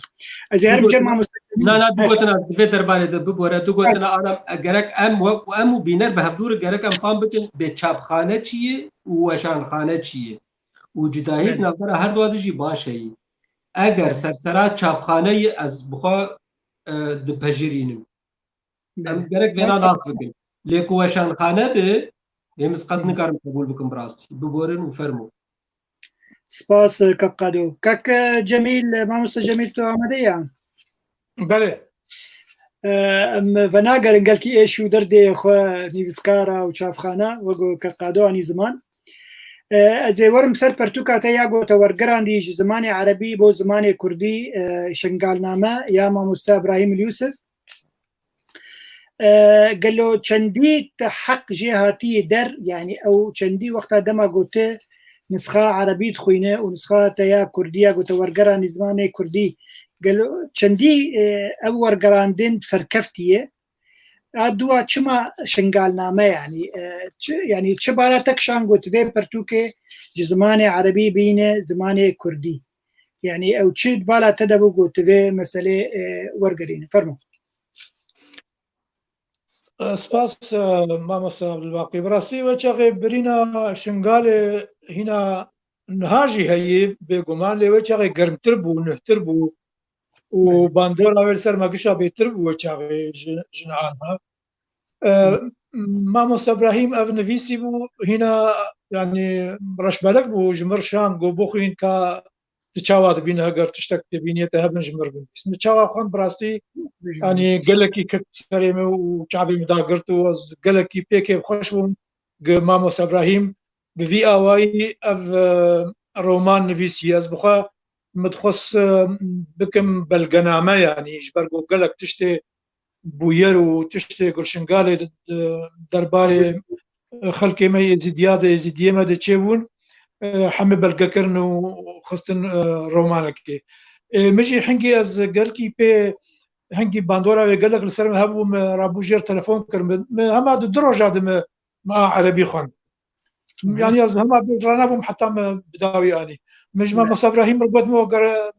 Ez ê herim cem mamoste. Na, na, du gotina di vê derbarê de bibore, du gotina ana, gerek em wek, em û bîner bi hevdû re gerek em fam bikin, bê çapxane çi ye û weşanxane çi ye. Û cudahî di navbera her dua de jî baş heyî. Eger sersera çapxane ye, ez bi xwe, e, dipejirînim. Em gerek vêna nas bikin. Lê ku weşanxane be, êm ez qet nikarim qebûl bikim bi rastî. Biborin û fermo. Spas, e, kak Qado. Kak, e, Cemîl, e, mamoste Cemîl, tu amade ya? Belê. E, em venagerin gelkî êş û derdê xwe nivîskara û çapxana, wek ku kak Qado anî ziman. E, ez ê werim ser pertûka te ya gote wergerandî ji zimanê erebî bo zimanê kurdî, e, Şingalname ya mamoste Ibrahîm Yûsif. E, gelo çendî te heq jê hatiye der, yanî ew çendî wexta dema gote nisxa erebî dixwîne û nisxa te ya kurdî ya gote wergera nî zimanê kurdî, Gelo çendî, e, ev wergerandin serkeftî ye? A dua çima Şingalname, yanî, e, çi, yanî çi bala te kişand ku tu vê pirtûkê ji zimanê erebî bîne zimanê kurdî? Yanî ew çi bala te de bû ku tu vê meselê, e, wergerîne? Fermo. Spas, e, mamoste Abdulbaqî. Bi rastî wê çaxê birîna Şingalê hîna niha jî heye bêguman, lê wê çaxê germtir bû, nuhtir bû û bandora wê li ser me gişa bêtir bû wê çaxê ji, ji niha niha. E, Mamoste Ibrahîm ev nivîsî bû, hîna, yanî, reşbelek bû, ji mir şan, got, bixwîn ka tu çawa dibînî, heger tiştek dibînî te hebin ji mir binivîs. Min çawa xwend, bi rastî, yanî, gelekî ket serê min û çavê min dagirt û ez gelekî pê kêfxweş bûm. Got, Mamoste Ibrahîm bi vî awayî ev, e, roman nivîsî. Ez bi xwe min dixwest, e, bikim belgename, yanî, ji ber ku gelek tiştê bûyer û tiştê Gulşingalê di, di derbarê xelkê me yê Êzîdiya de, Êzîdiyê me de çêbûn, e, hemî belge kirin û xistin, e, romanekê. E, min jî hingî ez gelkî pê, hingî bandora wê gelek li ser min hebû, min rabû jêr telefon kir. Min, min hema di du roja de min, min a erebî xwend. Yanî ez hema bêdranabûm heta min bi dawî anî. Min ji mamoste Ibrahîm re got, min got, gere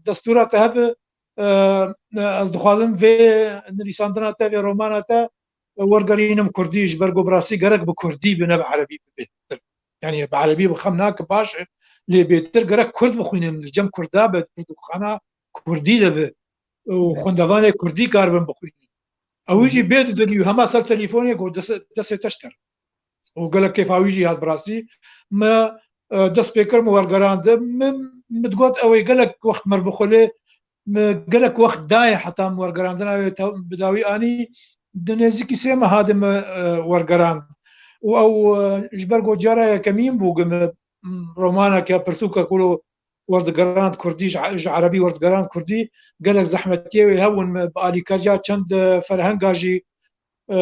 destûra te hebe, e, ez dixwazim vê nivîsandina te, vê romana te wergerînim kurdî, ji ber ku bi rastî gerek bi kurdî be, ne bi erebî bibe. Yanî bi erebî bi xem nake, baş e, lê bêtir gerek kurd bixwînin, li cem kurda be, pirtûkxana kurdî de be û xwendevanê kurdî karibin bixwînin. Ew jî bê didilî û hema ser telîfonê got, dest, destê te ji te re. Û gelek kêfa wî jî hat bi rastî. Me, e, dest pê kir, min wergerand. Min, min digot, ew ê gelek wext mir bixwe, lê min gelek wext dayê heta min wergerandina wê te-, bi dawî anî. Di nêzîkî sê meha de min, e, wergerand. Û ew, e, ji ber ku cara yekemîn bû ku min, m, romaneke, pirtûkek wilo werdigerand kurdî, ji, ji erebî werdigerand kurdî, gelek zehmetiyê wê hebûn. Min bi alîkariya çend, e, ferhenga jî, e,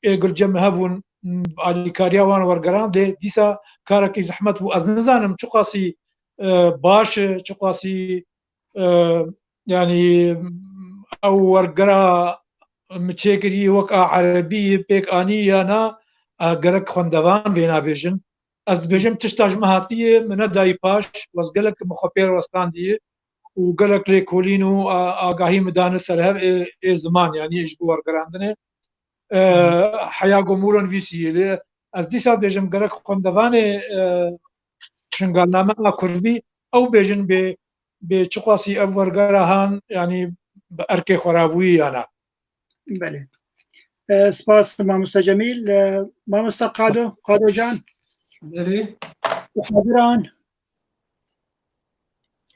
ê gilcem hebûn, m, bi alîkariya wan wergerandê. Dîsa karekî zehmet bû. Ez nizanim çiqasî, e, baş e, çiqasî, e, yanî, ew wergera min çêkirî wek a erebî pêk anî ya na, e, gerek xwendevan vê nabêjin. Ez dibêjim tişta ji min hatiye, min nedayî paş, ez gelek min xwe pê re westandiye û gelek lêkolîn û a-, agahî min dane ser hev ê, ê ziman, yanî ji bo wergerandinê. E, heya ku min wilo nivîsî ye, lê ez dîsa dibêjim gerek xwendevanê, e, Şingalname a kurdî ew bêjin bê, bê çiqasî ev wergera han, yanî bi erkê xwe rabûyî ya na. Belê. E, spas mamoste Cemîl. E, mamoste Qado, Qado Can. Belê. Û Qadiran.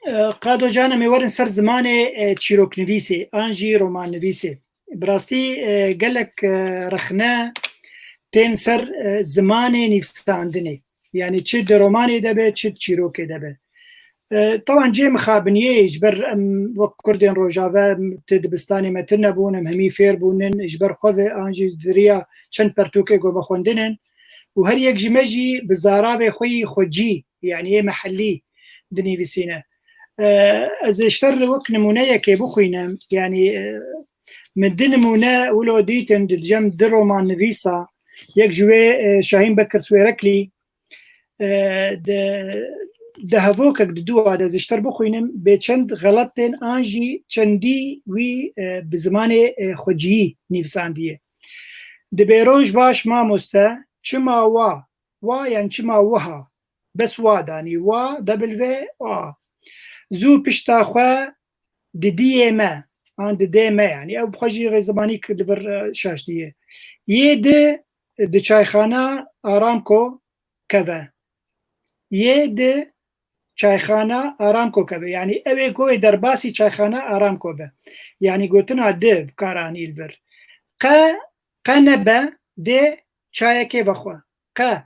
E, Qado Can, em ê werin ser zimanê, e, çîroknivîsê, an jî romannivîsê. Bi rastî, e, gelek, e, rexne tên ser, e, zimanê nivîsandinê. Yanî çi di romanê de be, çi di çîrokê de be. E, teban cihê mixabiniyê ye, ji ber em wek kurdên rojave, em ti dibistanê me tune bûn, em hemî fêr bûnin, ji ber xwe ve an jî di riya çend pertûkê ku me xwendin in. Û her yek ji me jî bi zaravê xwe yî xwecî, yanî yê mehellî dinivîsîne. E, ez ê ji te re wek nimûneyekê bixwînim, yanî, e, min du nimûne wilo dîtin di cem du romannivîsa, yek ji wê, e, Şahîn Bekir Swêreklî, e, di, di hevokek di dû de ez ê ji te re bixwînim, bê çend xelet tên an jî çendî wî, e, bi zimanê, e, xweciyî nivîsandiye. Dibê roj baş mamoste, çima wa, wa yan çima wiha, bes wa danî, wa, W, A. Zû pişta xwe didiyê me, an didê me, yanî ew bi xwe jî rêzimanî li vir, e, şaştiye. Yê di, di çayxana Aramco keve. Yê di çayxana Aramco keve. Yanî ew ê ku ê derbasî çayxana Aramco be. Yanî gotina di bi kar anî li vir. Qe, qe nebe dê çayekê vexwe. Qe.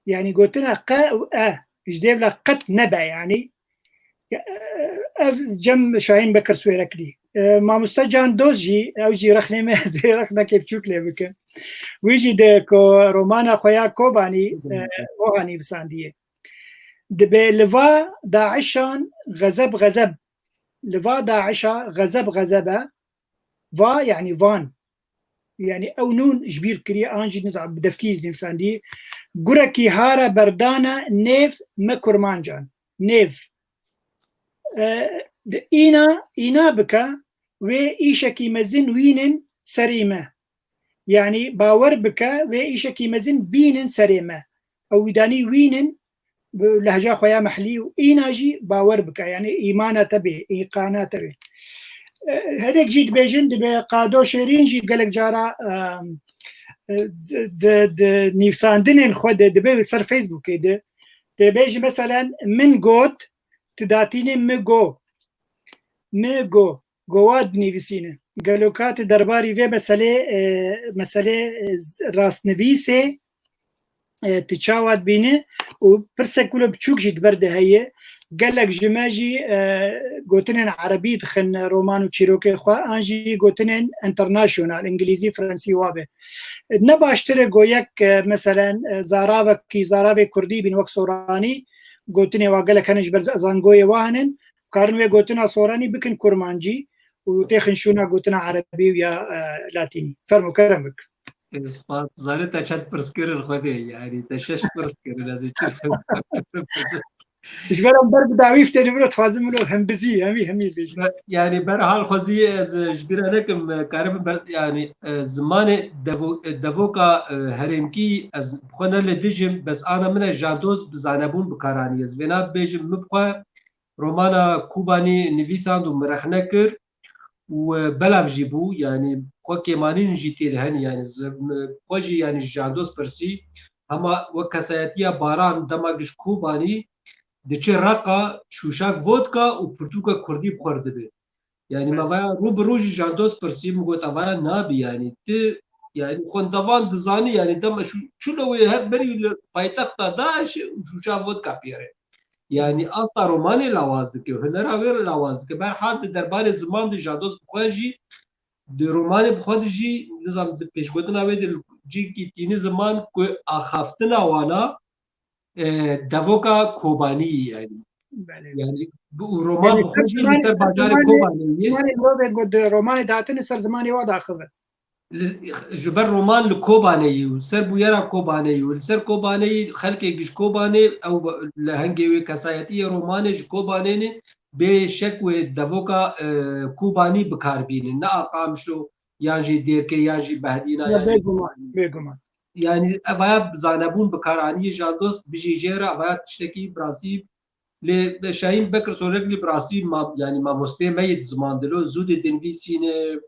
Yanî gotina qe û e. Ji dêvla qet nebe yanî. Ev cem Şahîn Bekir Swêreklî. E, mamoste Can Dost jî, ew jî rexnê me, ez ê rexnekê biçûk lê bikim. Wî jî di ko-, romana xwe ya Kobanî, e, oha nivîsandiye. Dibe li va Daişan xezeb xezeb li va DAIŞa xezeb xezeb e, va, yanî van. Yanî ew nûn ji bîr kiriye, an jî niza bi devkî nivîsandî. Gurekî hare berdane nêv me kurmancan. Nêv. E, di îna, îna bike, wê îşekî mezin wînin serî me. Yanî bawer bike, wê îşekî mezin bînin serê me. Ew wî danî wînin, bi lehca xwe ya mehlî û îna jî bawer bike. Yanî îmana te bê, îqana te bê. E, herek jî dibêjin, dibe Qado Şêrîn jî gelek cara, e, e, di, di nivîsandinên xwe de dibe li ser Facebookê de. Dibêjin, meselen, min got, tu datînî mi go. Mi go. Gova dinivîsîne. Gelo ka tu derbarî vê meselê, e, meselê, e, z-, rastnivîsê, e, tu çawa dibînî? Û pirsek wilo biçûk jî di ber de heye. Gelek ji me jî, e, gotinên erebî dixin roman û çîrokê xwe, an jî gotinên international, îngilîzî, fransî, wa be. Ne baştir e go yek, e, meselen, e, zaravekî, zaravê kurdî bîn wek soranî, gotinê wa gelek hene ji ber zangoyê wa hene, karin wê gotina soranî bikin kurmancî û têxin şûna gotina erebî û ya, e, latînî. Fermo, kerem bik. Spas. Zanî te çend pirs kirin Xwedê, yanî te şeş pirs kirin, ez ê çi Ji ber em ber bi dawî fitêne, min dixwazim min hembizî, hemî, hemî bêjim. Yanî berhal xwezî ez ji bîra nekim, karim ber, yanî, e, zimanê devo-, e, devoka, e, herêmkî ez xwe ne li dijim, bes ana min e jandoz bi zanebûn bi kar anî. Ez vêna bibêjim, min bi xwe romana Kobanî nivîsand û min rexne kir û, e, belav jî bû, yanî xwe kêmanîn jî tê de hene, yanî z-, m-, xwe jî, yanî ji jandoz pirsî, hema wek kesayetiya Baran dema giş Kobanî diçe Reqa, şûşak vodka û pirtûka kurdî bi xwe re dibe. Yanî me vaya rû bi rû jî jandoz pirsî, min got, "Evaya nabî, yanî tu, yanî xwendevan dizanî, yanî dema şu, çilo wê her berî li paytexta DAIŞê û şûşa vodka piyere." Yanî asta romanê lawaz dike, hunera wê lawaz dike. Berhal di derbarê ziman de jandoz bi xwe jî, di romanê bi xwe de jî, nizam di pêşgotina wê de cîkî tîni ziman ku axaftina wana, e, devoka Kobanî, yanî. Belê. Yanî, bi, û roman Yanî, bi xwe jî li ser ser bajarê zimanê, Kobanê ye. Zimanê mirovê ku di romanê de hatine ser zimanê wa daxive. Li, ji ber roman li Kobanê ye û ser bûyera Kobanê ye û li ser Kobanê ye, xelkê giş Kobanê, ew be-, lehengê wê kesayetî yê romanê ji Kobanê ne, bê şek wê devoka, e, Kobanî bi kar bînin. Ne a Qamişlo, yan jî Dêrkê, yan jî Behdîna, Ya yan jî bêguman, bêguman. Yanî evaya zanebûn bi kar anî, jandoz bijî jê re, evaya tiştekî bi rastî lê Şahîn Bekir Sorekli bi rastî ma-, yanî mamosteyê me yê di ziman de lo, zû dê dinivîsîne,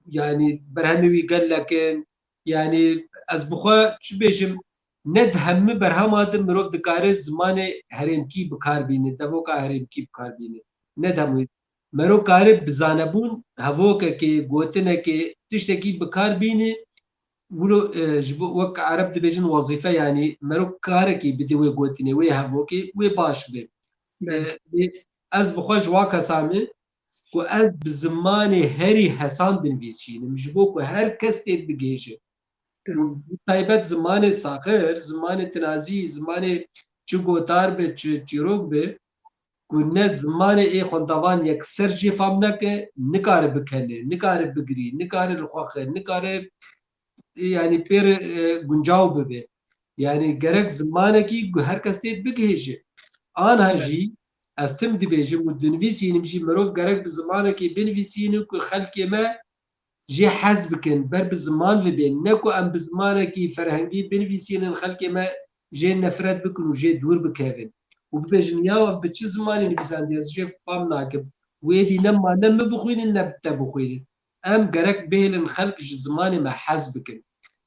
yanî berhemê wî gelek in. Yanî ez bi xwe çi bêjim, ne di hemû berhema de mirov dikare zimanê herêmkî bi kar bîne, devoka herêmkî bi kar bîne. Ne di hemû. Mero kare bi zanebûn hevokekê, gotinekê, tiştekî bi kar bîne, wilo, e, ji bo wek Ereb dibêjin wezîfe, yanî mero karekî bide wê gotinê, wê hevokê, wê baş be. Belê. E, e, ez bi xwe ji wa kesa me ku ez bi zimanê herî hesan dinivîsînim, ji bo ku her kes tê bigihêje. Tamam. Û bi taybet zimanê saxir, zimanê tinazî, zimanê çi gotar be, çi çîrok be, ku ne zimanê ê xwendevan yekser jê fam neke, nikare bikene, nikare bigirî, nikare li xwe xe, nikare, yanî pê re, e, guncaw bibe. Yanî gerek zimanekî ku her kes tê bigihêje. Anha Evet. jî ez tim dibêjim û dinivîsînim jî, mirov gerek bi zimanekî binivîsîne ku xelkê me jê hez bikin, ber bi ziman ve bên. Ne ku em bi zimanekî ferhengî binivîsînin, xelkê me jê nefret bikin û jê dûr bikevin. Û bibêjin, "Ya ev bi çi zimanê nivîsandiye, ez jê fam nakim." Û êdî ne ma ne min bixwînin, ne te bixwînin. Em gerek bihêlin xelk ji zimanê me hez bikin.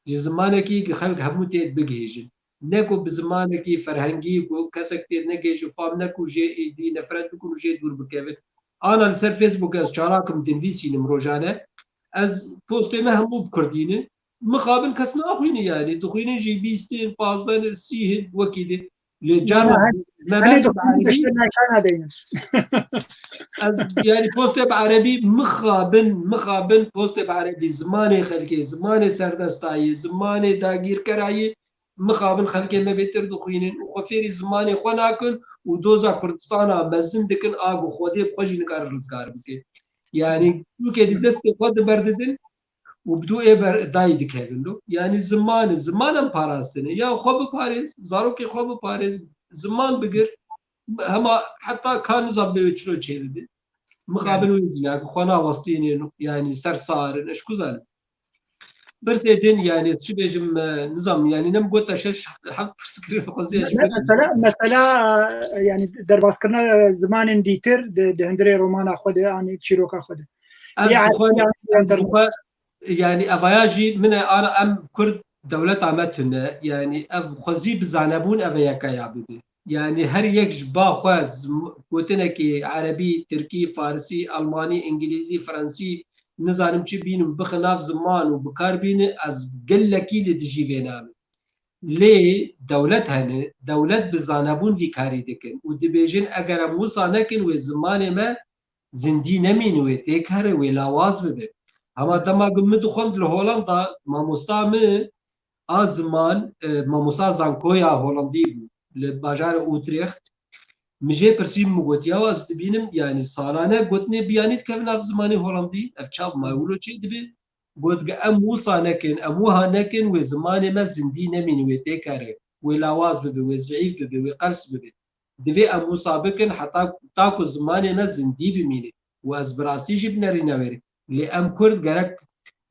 Ji zimanekî ku xelk hemû tê bigihêjin. Ne ku bi zimanekî ferhengî ku kesek tê negihêje fam neku jê êdî nefret bikin û jê dûr bikevin. Ana li ser Facebook ez çalakim dinivîsînim rojane. Ez postê me hemû bi kurdî ne. Mixabin kes naxwîne yanî. Dixwînin jî bîstin, pazdehên, sîhin wekî dî. Lê carna me Hani bes bi dokuz erebî. Beşte nakana deyim. Ez, yanî postê bi erebî mixabin, mixabin postê bi erebî. Zimanê xelkê, zimanê serdestayê, zimanê dagîrkerayê mixabin xelkê me bêtir dixwînin û xwe fêrî zimanê xwe nakin û doza Kurdistana mezin dikin, a ku Xwedê bi xwe jî nikare rizgar bike. Yanî, dûkê di destê xwe diberdidin û bi dû ê ber dayî dikevin do. Yanî, ziman e, ziman em parastine. Ya xwe biparêz, zarokê xwe biparêz, ziman bigir, hema heta ka nizam bê wê çilo çêdibê. Mixabin wê jî, ya ku xwe nawestînê, yanî, ser sar in, ez ku zanim. Pirsê din, yanî, ez çi bêjim, e, nizam, yanî, nem got te şeş heft pirs kirin, xwezî ez jî Ne, bikim. Mesela, mesela, e, yanî, derbaskirina, e, zimanên dîtir di, di hundirê romana xwe de, anî çîroka xwe de. Ez Lê bi xwe, ertiya ez bi xwe, yanî, evaya jî min e, ana em Kurd dewleta me tune, yanî, ev xwezî bi zanebûn ev e yeka ya bibe. Yanî, her yek ji ba xwe zim-, gotinekî erebî, tirkî, farisî, almanî, îngilîzî, fransî, nizanim çi bînin, bixe nav ziman û bikar bîne, ez gelekî li dijî vê name. Lê dewlet hene, dewlet bi zanebûn vî karî dikin û dibêjin, eger em wisa nekin, wê zimanê me zindî nemîne, wê têkere, wê lawaz bibe. Hema dema ku min dixwend li Holanda, mamosta min a ziman, e, mamosta zankoya Holandî bû li bajarê Utrecht. Min jê pirsî, min got, ya ez dibînim, yanî salane gotinê biyanî dikevin nav zimanê Holandî, ev çav ma wilo çê dibe? Got, ge em wisa nekin, em wiha nekin, wê zimanê me zindî nemîne, wê têkere, wê lawaz bibe, wê zeîf bibe, wê qels bibe. Divê em wisa bikin heta ta ku zimanê me zindî bimîne. Û ez bi rastî jî binerîne wêrê. Lê em Kurd gerek,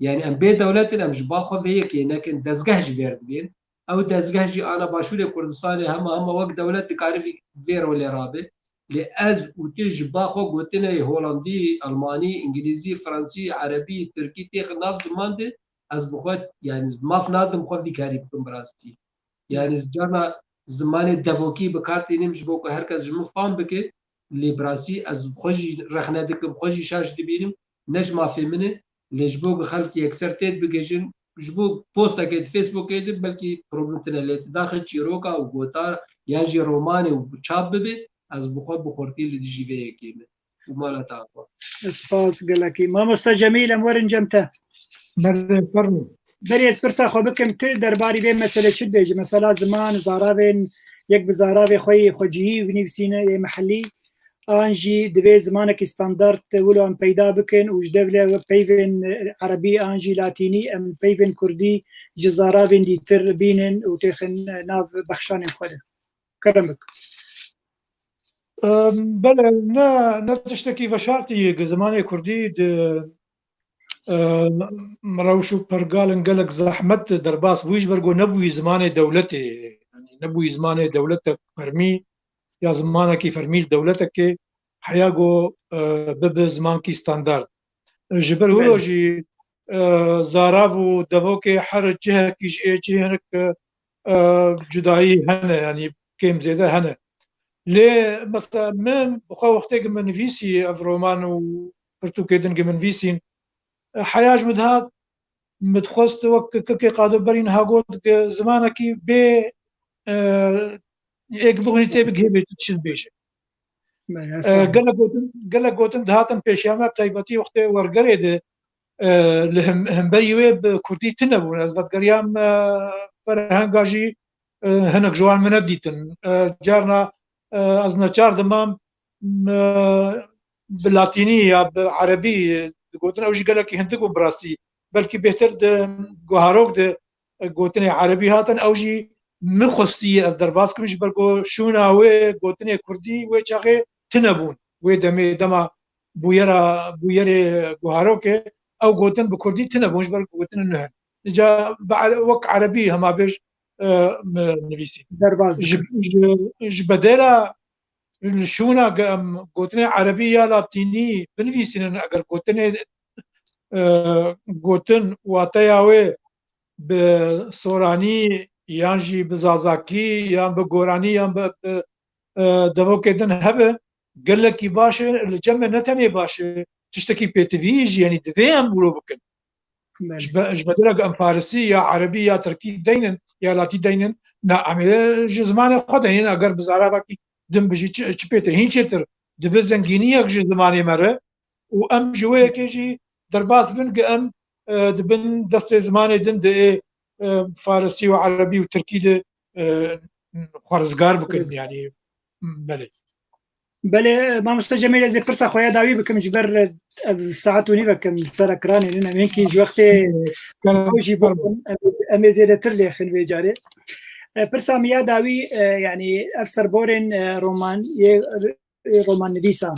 yanî em bê dewlet in, em ji ba xwe vê yekê nekin, dezgeh ji vêr dibên. Ew dezgeh jî ana Başûrê Kurdistanê hema hema wek dewlet dikare vî, vê rolê rabe. Lê ez û tu ji ba xwe gotinê Holandî, Almanî, Îngilîzî, Fransî, Erebî, Tirkî têxin nav ziman de, ez bi xwe, yanî, maf nadim xwe vî karî bikim bi rastî. Yanî, carna zimanê devokî bi kar tînim ji bo ku her kes ji min fam bike, lê bi rastî ez xwe jî rexne dikim, xwe jî şaş dibînim, ne ji mafê min e, lê ji bo ku xelk yekser tê dibigihîjin, ji bo postekê di Facebookê de belkî problem tune, lê tu daxê çîroka û gotar yan jî romanê û çap bibe, ez bi xwe bi xurtî li dijî vê yekê me û mala te axwe. Spas gelekî. Mamosta Cemîl, em werin cem te. Belê, fermî. Berê ez pirsa xwe bikim, tu derbarî vê mesele çi dibêjî? Mesela ziman, zaravên, yek bi zaravê xwe yê xwecihî binivîsîne, yê mihellî, an jî divê zimanekî standard wilo em peyda bikin û ji devle peyvên, e, erebî an jî latînî em peyvên kurdî ji zaravên dîtir bînin û têxin nav bexşanên xwe de. Kerem bik. Em, belê, ne, ne tiştekî veşartî ye, zimanê kurdî di, e, rewş û pergalên gelek zehmet de derbas bûyî, ji ber ku nebûyî zimanê dewletê, yanî nebûyî zimanê dewletek fermî ya zimanekî fermî li dewletekê heya ku, e, bibe zimankî standard. Ji ber wilo Belê. jî, e, zarav û devokê her cihekî ji ê cihê hinek, e, cudayî hene, yanî kêm zêde hene. Lê mesela min bi xwe wextê ku min nivîsî ev roman û pirtûkê din ku min nivîsîn, e, heya ji min dihat, min dixwest wek Kekê Qado berî niha got ku zimanekî bê, e, êk bixwînî tê bigihê bê tu çi dibêje. Belê, E, sağ ol. Gelek gotin, gelek gotin dihatin pêşiya me, bi taybetî wextê wergerê de, e, li him-, hemberî wê bi kurdî tune bûn. Ez vedigeriyam, e, ferhenga jî, e, hinek ji wan min nedîtin. E, carna, e, ez neçar dimam, m-, e, bi latînî ya bi erebî digotin, ew jî gelekî hindik bûn bi rastî. Belkî bêhtir di guharok de gotinê erebî hatin, ew jî min xwestî ez derbas kim, ji ber ku şûna wê gotinê kurdî wê çaxê tune bûn. Wê demê, dema bûyera, bûyerê guharokê, ew gotin bi kurdî tune bûn, ji ber ku gotinên nuh in. Îca bi ere-, wek erebî hema bêj, e, min nivîsî. Derbas Ji, dikin. ji, ji bedêla li şûna ge-, em gotinê erebî ya latînî binivîsînin, eger gotinê, e, gotin wateya wê bi soranî yan jî bi zazakî yan bi goranî yan bi, bi, e, devokê din hebe, gelekî baş e, li cem me ne tenê baş e, tiştekî pêtivî jî, yanî divê em wilo bikin. Belê. Ji be-, ji bedela ku em farisî ya erebî ya tirkî deynin, ya latî deynin, na, em ê ji zimanê xwe deynin, eger bi zaravakî din bijî çi, çi pê tê? Hîn çêtir dibe zengîniyek ji zimanê me re û em ji wê yekê jî derbas bin ku em, e, di bin destê zimanê din de ê, e, farisî û erebî û tirkî de, e, xwe rizgar bikin, Rizgar. yanî. Belê. Belê, mamoste Cemîl, ez ê pirsa xwe ya dawî bikim, ji ber ev saet û nîvek em li ser ekranê nin, em hinkî ji wextê Kerem, ew jî kerem. Bikin, em, em ê zêdetir lêxin vê carê. E, pirsa min ya dawî, e, yanî ev serborên, e, roman, yê, e, romannivîsan,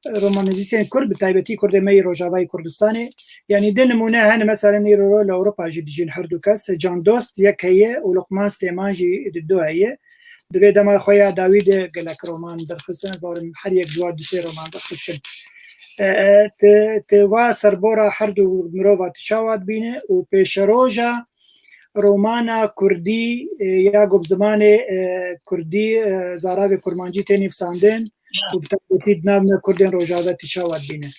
e, romannivîsên Kurd, bi taybetî Kurdê me yî Rojavayê Kurdistanê, yanî di nimûne hene, meselen îro li Ewropa jî dijîn her du kes, Can Dost yek heye û Luqman Silêman jî di du heye. Di vê dema xwe ya dawî de gelek roman derxistin, ez bawerim her yek ji wan du sê roman derxistin. E, e, ti, ti va serbora her du mirova ti çawa dibîne û pêşeroja romana kurdî, e, ya ku bi zimanê, e, kurdî, e, zaravê kurmancî tê nivîsandin û bi taybetî di nav me kurdên Rojava ti çawa dibîne?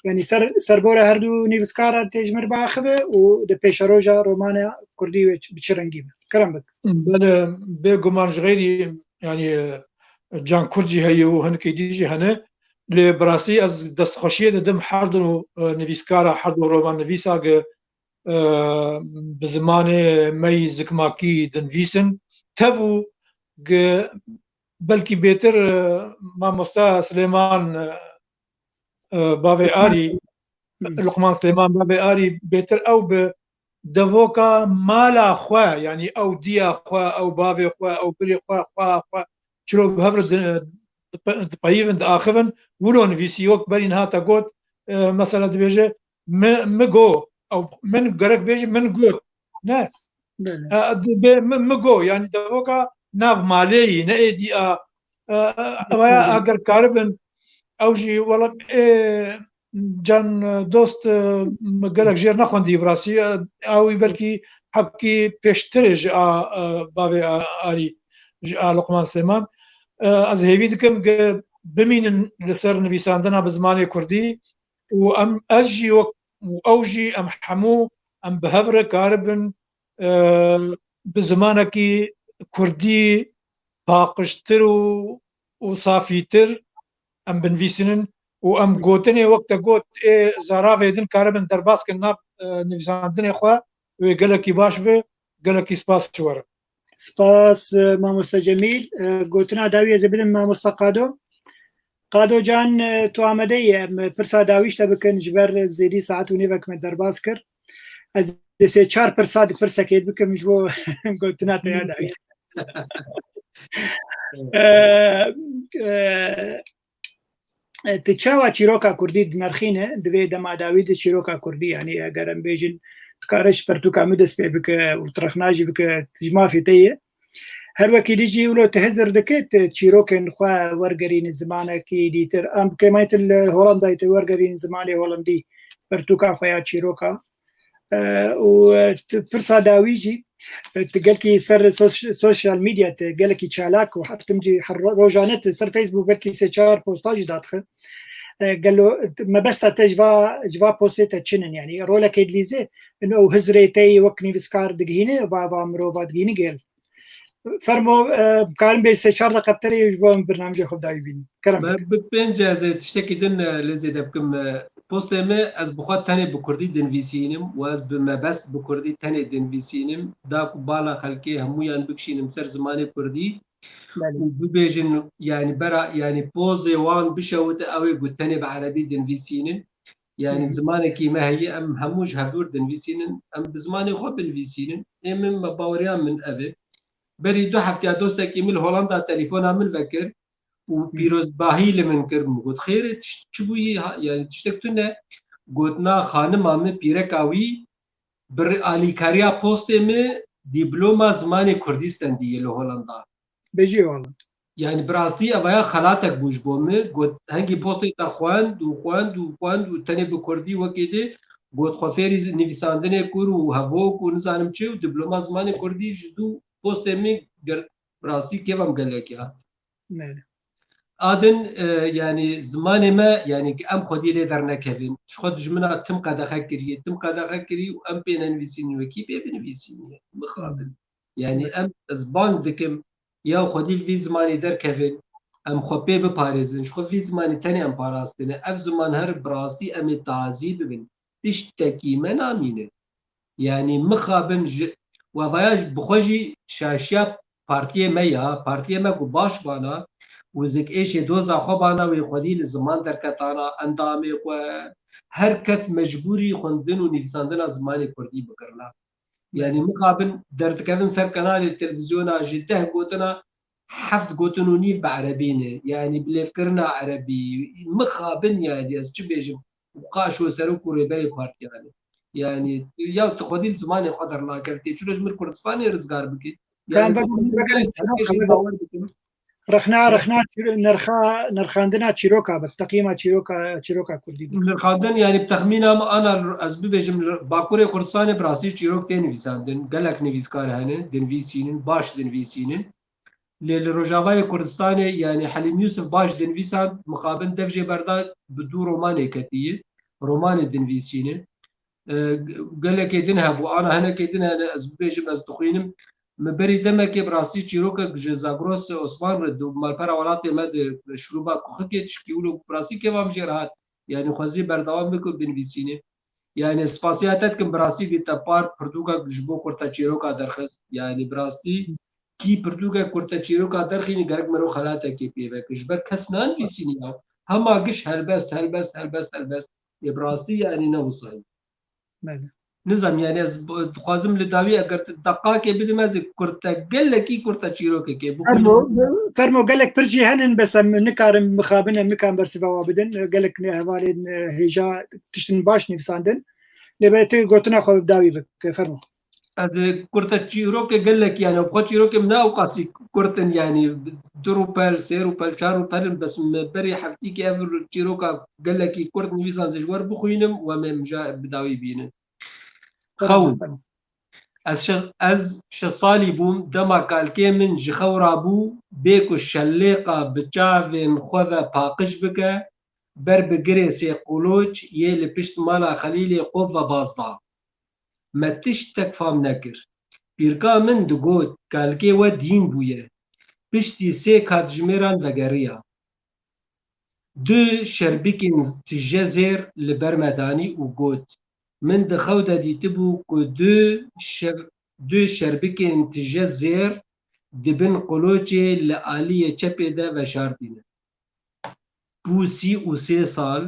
Yanî ser, serbora her du nivîskara tê ji mir biaxive û di pêşeroja romana kurdî wê bi çi rengî be? Kerem bik. Belê, bêguman ji xeyrî, yanî, Can Kurd jî heye û hinekî dî jî hene. Lê bi rastî ez destxweşiyê didim her du, e, nivîskara, her du romannivîsa ge, e, bi zimanê me yî zikmakî dinivîsin. Tev û ge belkî bêtir, e, mamosta Silêman, e, e, bavê Arî, Hı. Luqman Silêman bavê Arî bêtir ew bi devoka mala xwe, yanî ew diya xwe, ew bavê xwe, ew birê xwe, xwe, xwe, çiro bi hev re di-, dipe-, dipeyivin, diaxivin, wilo nivîsî, wek berî niha te got, e, mesela dibêje, mi, mi go, ew min gerek bêje, min got. Ne. Belê. E, dibê mi, mi go, yanî devoka nav malê yî, ne êdî a, e, e, ew ya Belê. Eger karibin, ew jî, wela, ê, Can, e, Dost, e, min gelek jêr nexwendî bi rastî, e, ew belkî hebkî pêştirê ji a, e, bavê a, Arî, ji a Luqman Silêman. E, ez hêvî dikim ge bimînin li ser nivîsandina bi zimanê kurdî û em, ez jî wek û ew jî, em hemû, em bi hev re karibin, e, bi zimanekî kurdî paqijtir û, û safîtir em binivîsînin û em gotinê wek te got ê zaravê din karibin derbas kin nav, e, nivîsandinê xwe, wê gelekî baş be, gelekî spas ji we re. Spas, e, mamoste Cemîl. E, gotina dawî ez ê bidim mamoste Qado. Qado can, e, tu amade yî em pirsa dawî ji te bikin, ji ber zêdî saet û nîvek me derbas kir. Ez ê sê çar pirsa di pirsekê dikim ji bo gotina te ya dawî. E, e, e, tu çawa çîroka kurdî dinirxîne? Di vê dema dawî de çîroka kurdî, yanî eger em bêjin, dikare ji pertûka min dest pê bike û tu rexna jî bike, ji mafê te ye. Her wekî dî jî wilo tu hizir dike, tu çîrokên xwe wergerînî zimanekî dîtir. Em kêmayî tu li Holandayê tu wergerînî zimanê holandî, pertûka xwe ya çîroka. E, û, e, tu pirsa dawî jî, e, tu gelkî ser soş-, sosyal medya tu gelekî çalak û her tim jî her ro-, rojane tu ser Facebook belkî sê çar posta jî dadixe. E, gelo mebesta te ji va, ji va postê te çi nin? Yanî rolekê dilîze, ino ew hizrê te yê wek nivîskar digihîne, va, va mirova digihîne gel. Fermo, e, karin bê sê çar deqe bi te re ji bo em birnamecê xwe bi dawî bînin. Kerem bike. Me bi pênc ez ê tiştekî din, e, lê zêde bikim. E, postê me ez bi xwe tenê bi kurdî dinivîsînim û ez bi mebest bi kurdî tenê dinivîsînim. Da ku bala xelkê hemûyan bikişînim ser zimanê kurdî Belê. Û bibêjin, yanî bera, yanî pozê wan bişewite, ew ê ku tenê bi erebî dinivîsînin. Yanî Hı hı. zimanekî me heye, em hemû ji hevdûr dinivîsînin, em bi zimanê xwe binivîsînin. Ê min, me baweriya min ev e. Berî du heftiya dostekî min li Holanda telefona min vekir û Hı. pîrozbahî li min kir. Min got, "Xêr e, tiş-, çi bûyî? Ha, yanî tiştek tune?" Got, "Na, xanima min, pîreka wî bi alîkariya postê min dîploma zimanê kurdî stendiye li Holanda." Bêjî wala. Yanî bi rastî evaya xelatek bû ji bo min. Got, hengî postê te xwend û xwend û xwend û tenê bi kurdî wekê dê. Got, xwe fêrî nivîsandinê kur û hevok û nizanim çi û diploma zimanê kurdî ji dû postê min girt. Bi rastî kêfa min gelekî hat. Belê. A din, e, yanî zimanê me, yanî em xwedî lê dernekevin. Ji xwe dijmina tim qedexe kiriye, tim qedexe kirî û em pê nenivîsînî wekî pê binivîsînî. Mixabin. Yanî Hı. em, ez bang dikim, ya xwedî li vî zimanî derkevin, em xwe pê biparêzin, ji xwe vî zimanî tenê em parastine. Ev ziman her bi rastî em ê tazî bibin. Tiştekî me namîne. Yanî mixabin ji, wevaya bi xwe jî şaşiya partiyê me ya, partiyê me ku baş bana, Û zik êşê doza xwe bana wê xwedî li ziman derketana, endamê xwe. Her kes mecbûrî xwendin û nivîsandina zimanê kurdî bikirina. Yanî mixabin derdikevin ser kanalê televîzyona ji deh gotina heft gotin û nîv bi erebî ne. Yanî bi lêvkirina erebî, mixabin yanî ez çi bêjim, qaşo serok û rêberê partiyan e. Yanî ya tu xwedî li zimanê xwe dernaket, tê çilo ji mir Kurdistanê rizgar bike. Yanî Kan bak- bak- bak- bawer bikim. Rexna, rexna çîro-, nirxa, nirxandina çîroka bi, teqîma çîroka, çîroka kurdî bi. Nirxandin, yanî bi texmîna min, ana ez bibêjim, li Bakurê Kurdistanê bi rastî çîrok tê nivîsandin. Gelek nivîskar hene, dinivîsînin, baş dinivîsînin. Lê li Rojavayê Kurdistanê, yanî Helîm Yûsif baş dinivîsand, mixabin dev jê berda, bi du romanê ketiye. Romanê dinivîsînin. E, gelekê din hebû, ana hinekê din hene, ez bibêjim, ez dixwînim. Min berî demekê bi rastî çîrokek ji Zagros Osman re di malpera welatê me de şurûba kuxikê tişkî wilo bi rastî kêfa min jê re hat. Yanî xwezî berdewam bike û binivîsînê. Yanî spasiya te dikim bi rastî dî te par pirtûkek ji bo kurte çîroka derxist. Yanî bi rastî kî pirtûkek kurte çîroka derxînî gerek mero xelatekê pê veke. Ji ber kes nanivîsînî ya. Hema giş helbest, helbest, helbest, helbest. Ê bi rastî yanî ne wisa ye. Belê. Nizam, yanî ez b-, dixwazim li dawî eger tu deqakê bidim ez ê kurte, gelekî kurte çîrokekê bixwînim. Fermo, fermo, gelek pir jî henin, bes em nikarin mixabin, em nikarin bersiva wa bidin. Gelek ne hevalên, e, hêja tiştin baş nivîsandin. Lê belê tu gotina xwe bi dawî bike, fermo. Ez ê kurte çîrokê gelekî, yanî xwe çîrokê min ne ewqasî kurt in, yanî du rûpel, sê rûpel, çar rûpel in, bes min berî heftîkê ev çîroka gelekî kurt nivîsan zê ji wer bixwînim û em ê min ja bi dawî bînin. Xewn. Ez şe-, ez şeş salî bûm, dema kalkê min ji xew rabû, bê ku şelêqa bi çavên xwe ve paqij bike, ber bi girêsê qoloç yê li pişt mala Xelîlê Qop ve baz da. Me tiştek fam nekir. Pîrka min digot, kalkê we dîn bûye. Piştî sê katjimêran vegeriya. Du şerbikên tije zêr li ber me danî û got, min di xew de dîtibû ku du şer-, du şerbikên tije zêr di bin qoloçê li aliyê çepê de veşartîne. Bû sî û sê sal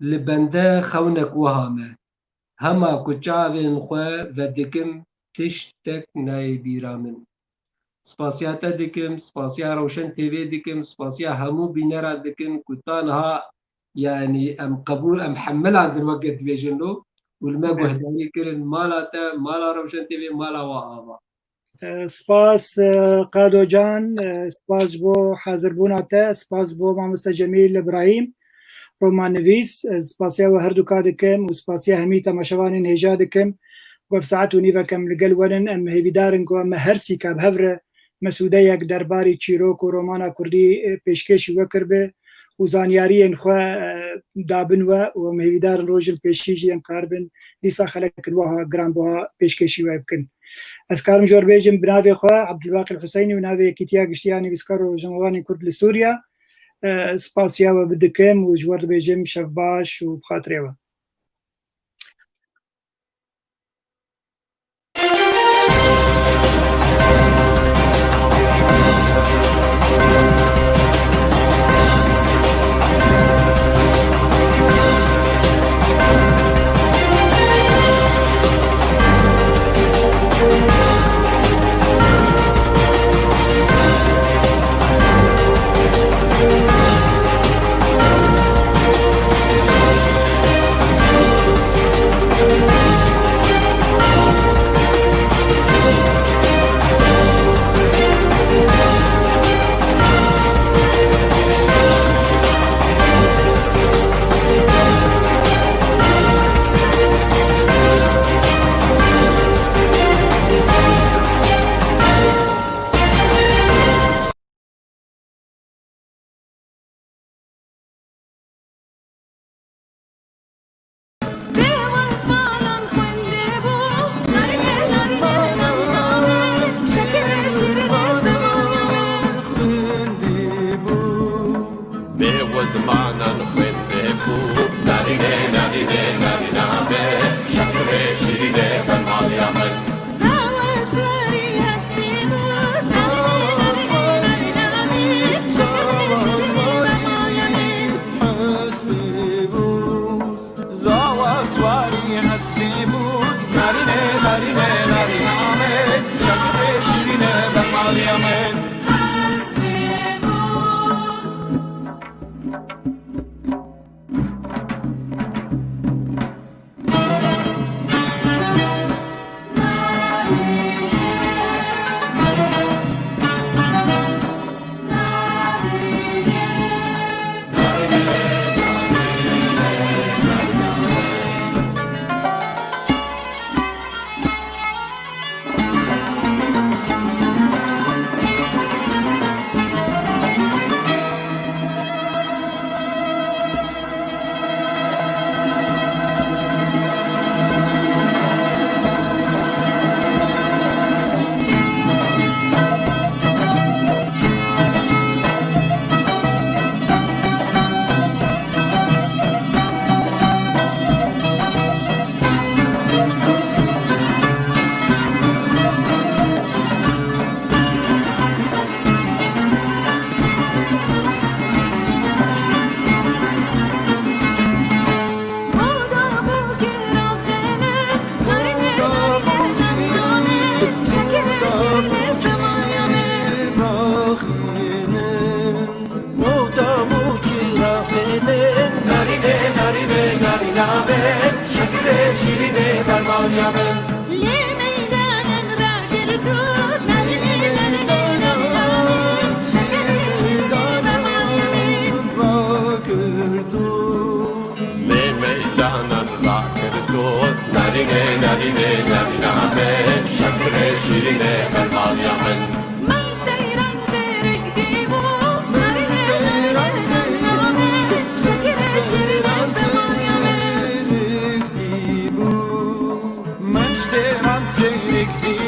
li bende xewnek wiha me. Hema ku çavên xwe vedikim, tiştek nayê bîra min. Spasiya te dikim, spasiya Rewşen T V dikim, spasiya hemû bînera dikin ku ta niha, yanî em qebûl, em hemilandin weke dibêjin lo û li me Evet. guhdarî kirin, mala te, mala Rewşen T V, mala wa ava. E, spas, e, Qado Can, e, spas ji bo hazirbûna te, spas ji bo mamoste Cemîl Îbrahîm, romannivîs. Ez spasiya we herduka dikim û spasiya hemî temaşevanên hêja dikim. Ku ev saet û nîvek em li gel we nin, em hêvîdar in ku em her sîka bi hev re mesûdeyek derbarî çîrok û romana kurdî, e, pêşkêşî we kiribe û zanyariyên xwe, e, dabin we û em hêvîdar in rojin pêşî jî em karibin dîsa xelekên wiha giranbuha pêşkêşî we bikin. Ez karim ji we re bêjim bi navê xwe, Abdulbaqî Huseynî, û navê Yekîtiya Giştî ya Nivîskar û Rojnamevanên Kurd li Sûriya, e, spasiya we bidikim û ji we re dibêjim şev baş û bi xatirê we. Şekirê şîrînê bermaliya min. Lê meydanan rakir doz, narînê, narînê, narînê, şekirê şîrînê bermaliya min. Rakir doz. Lê meydanan rakir doz, narînê, narînê, narîna min. Şekirê şîrînê bermaliya min. Min ji teyran têrik dîbû, narînê, narînê, narîna min. Şekirê şîrînê bermaliya min. Min ji teyran têrik dîbû.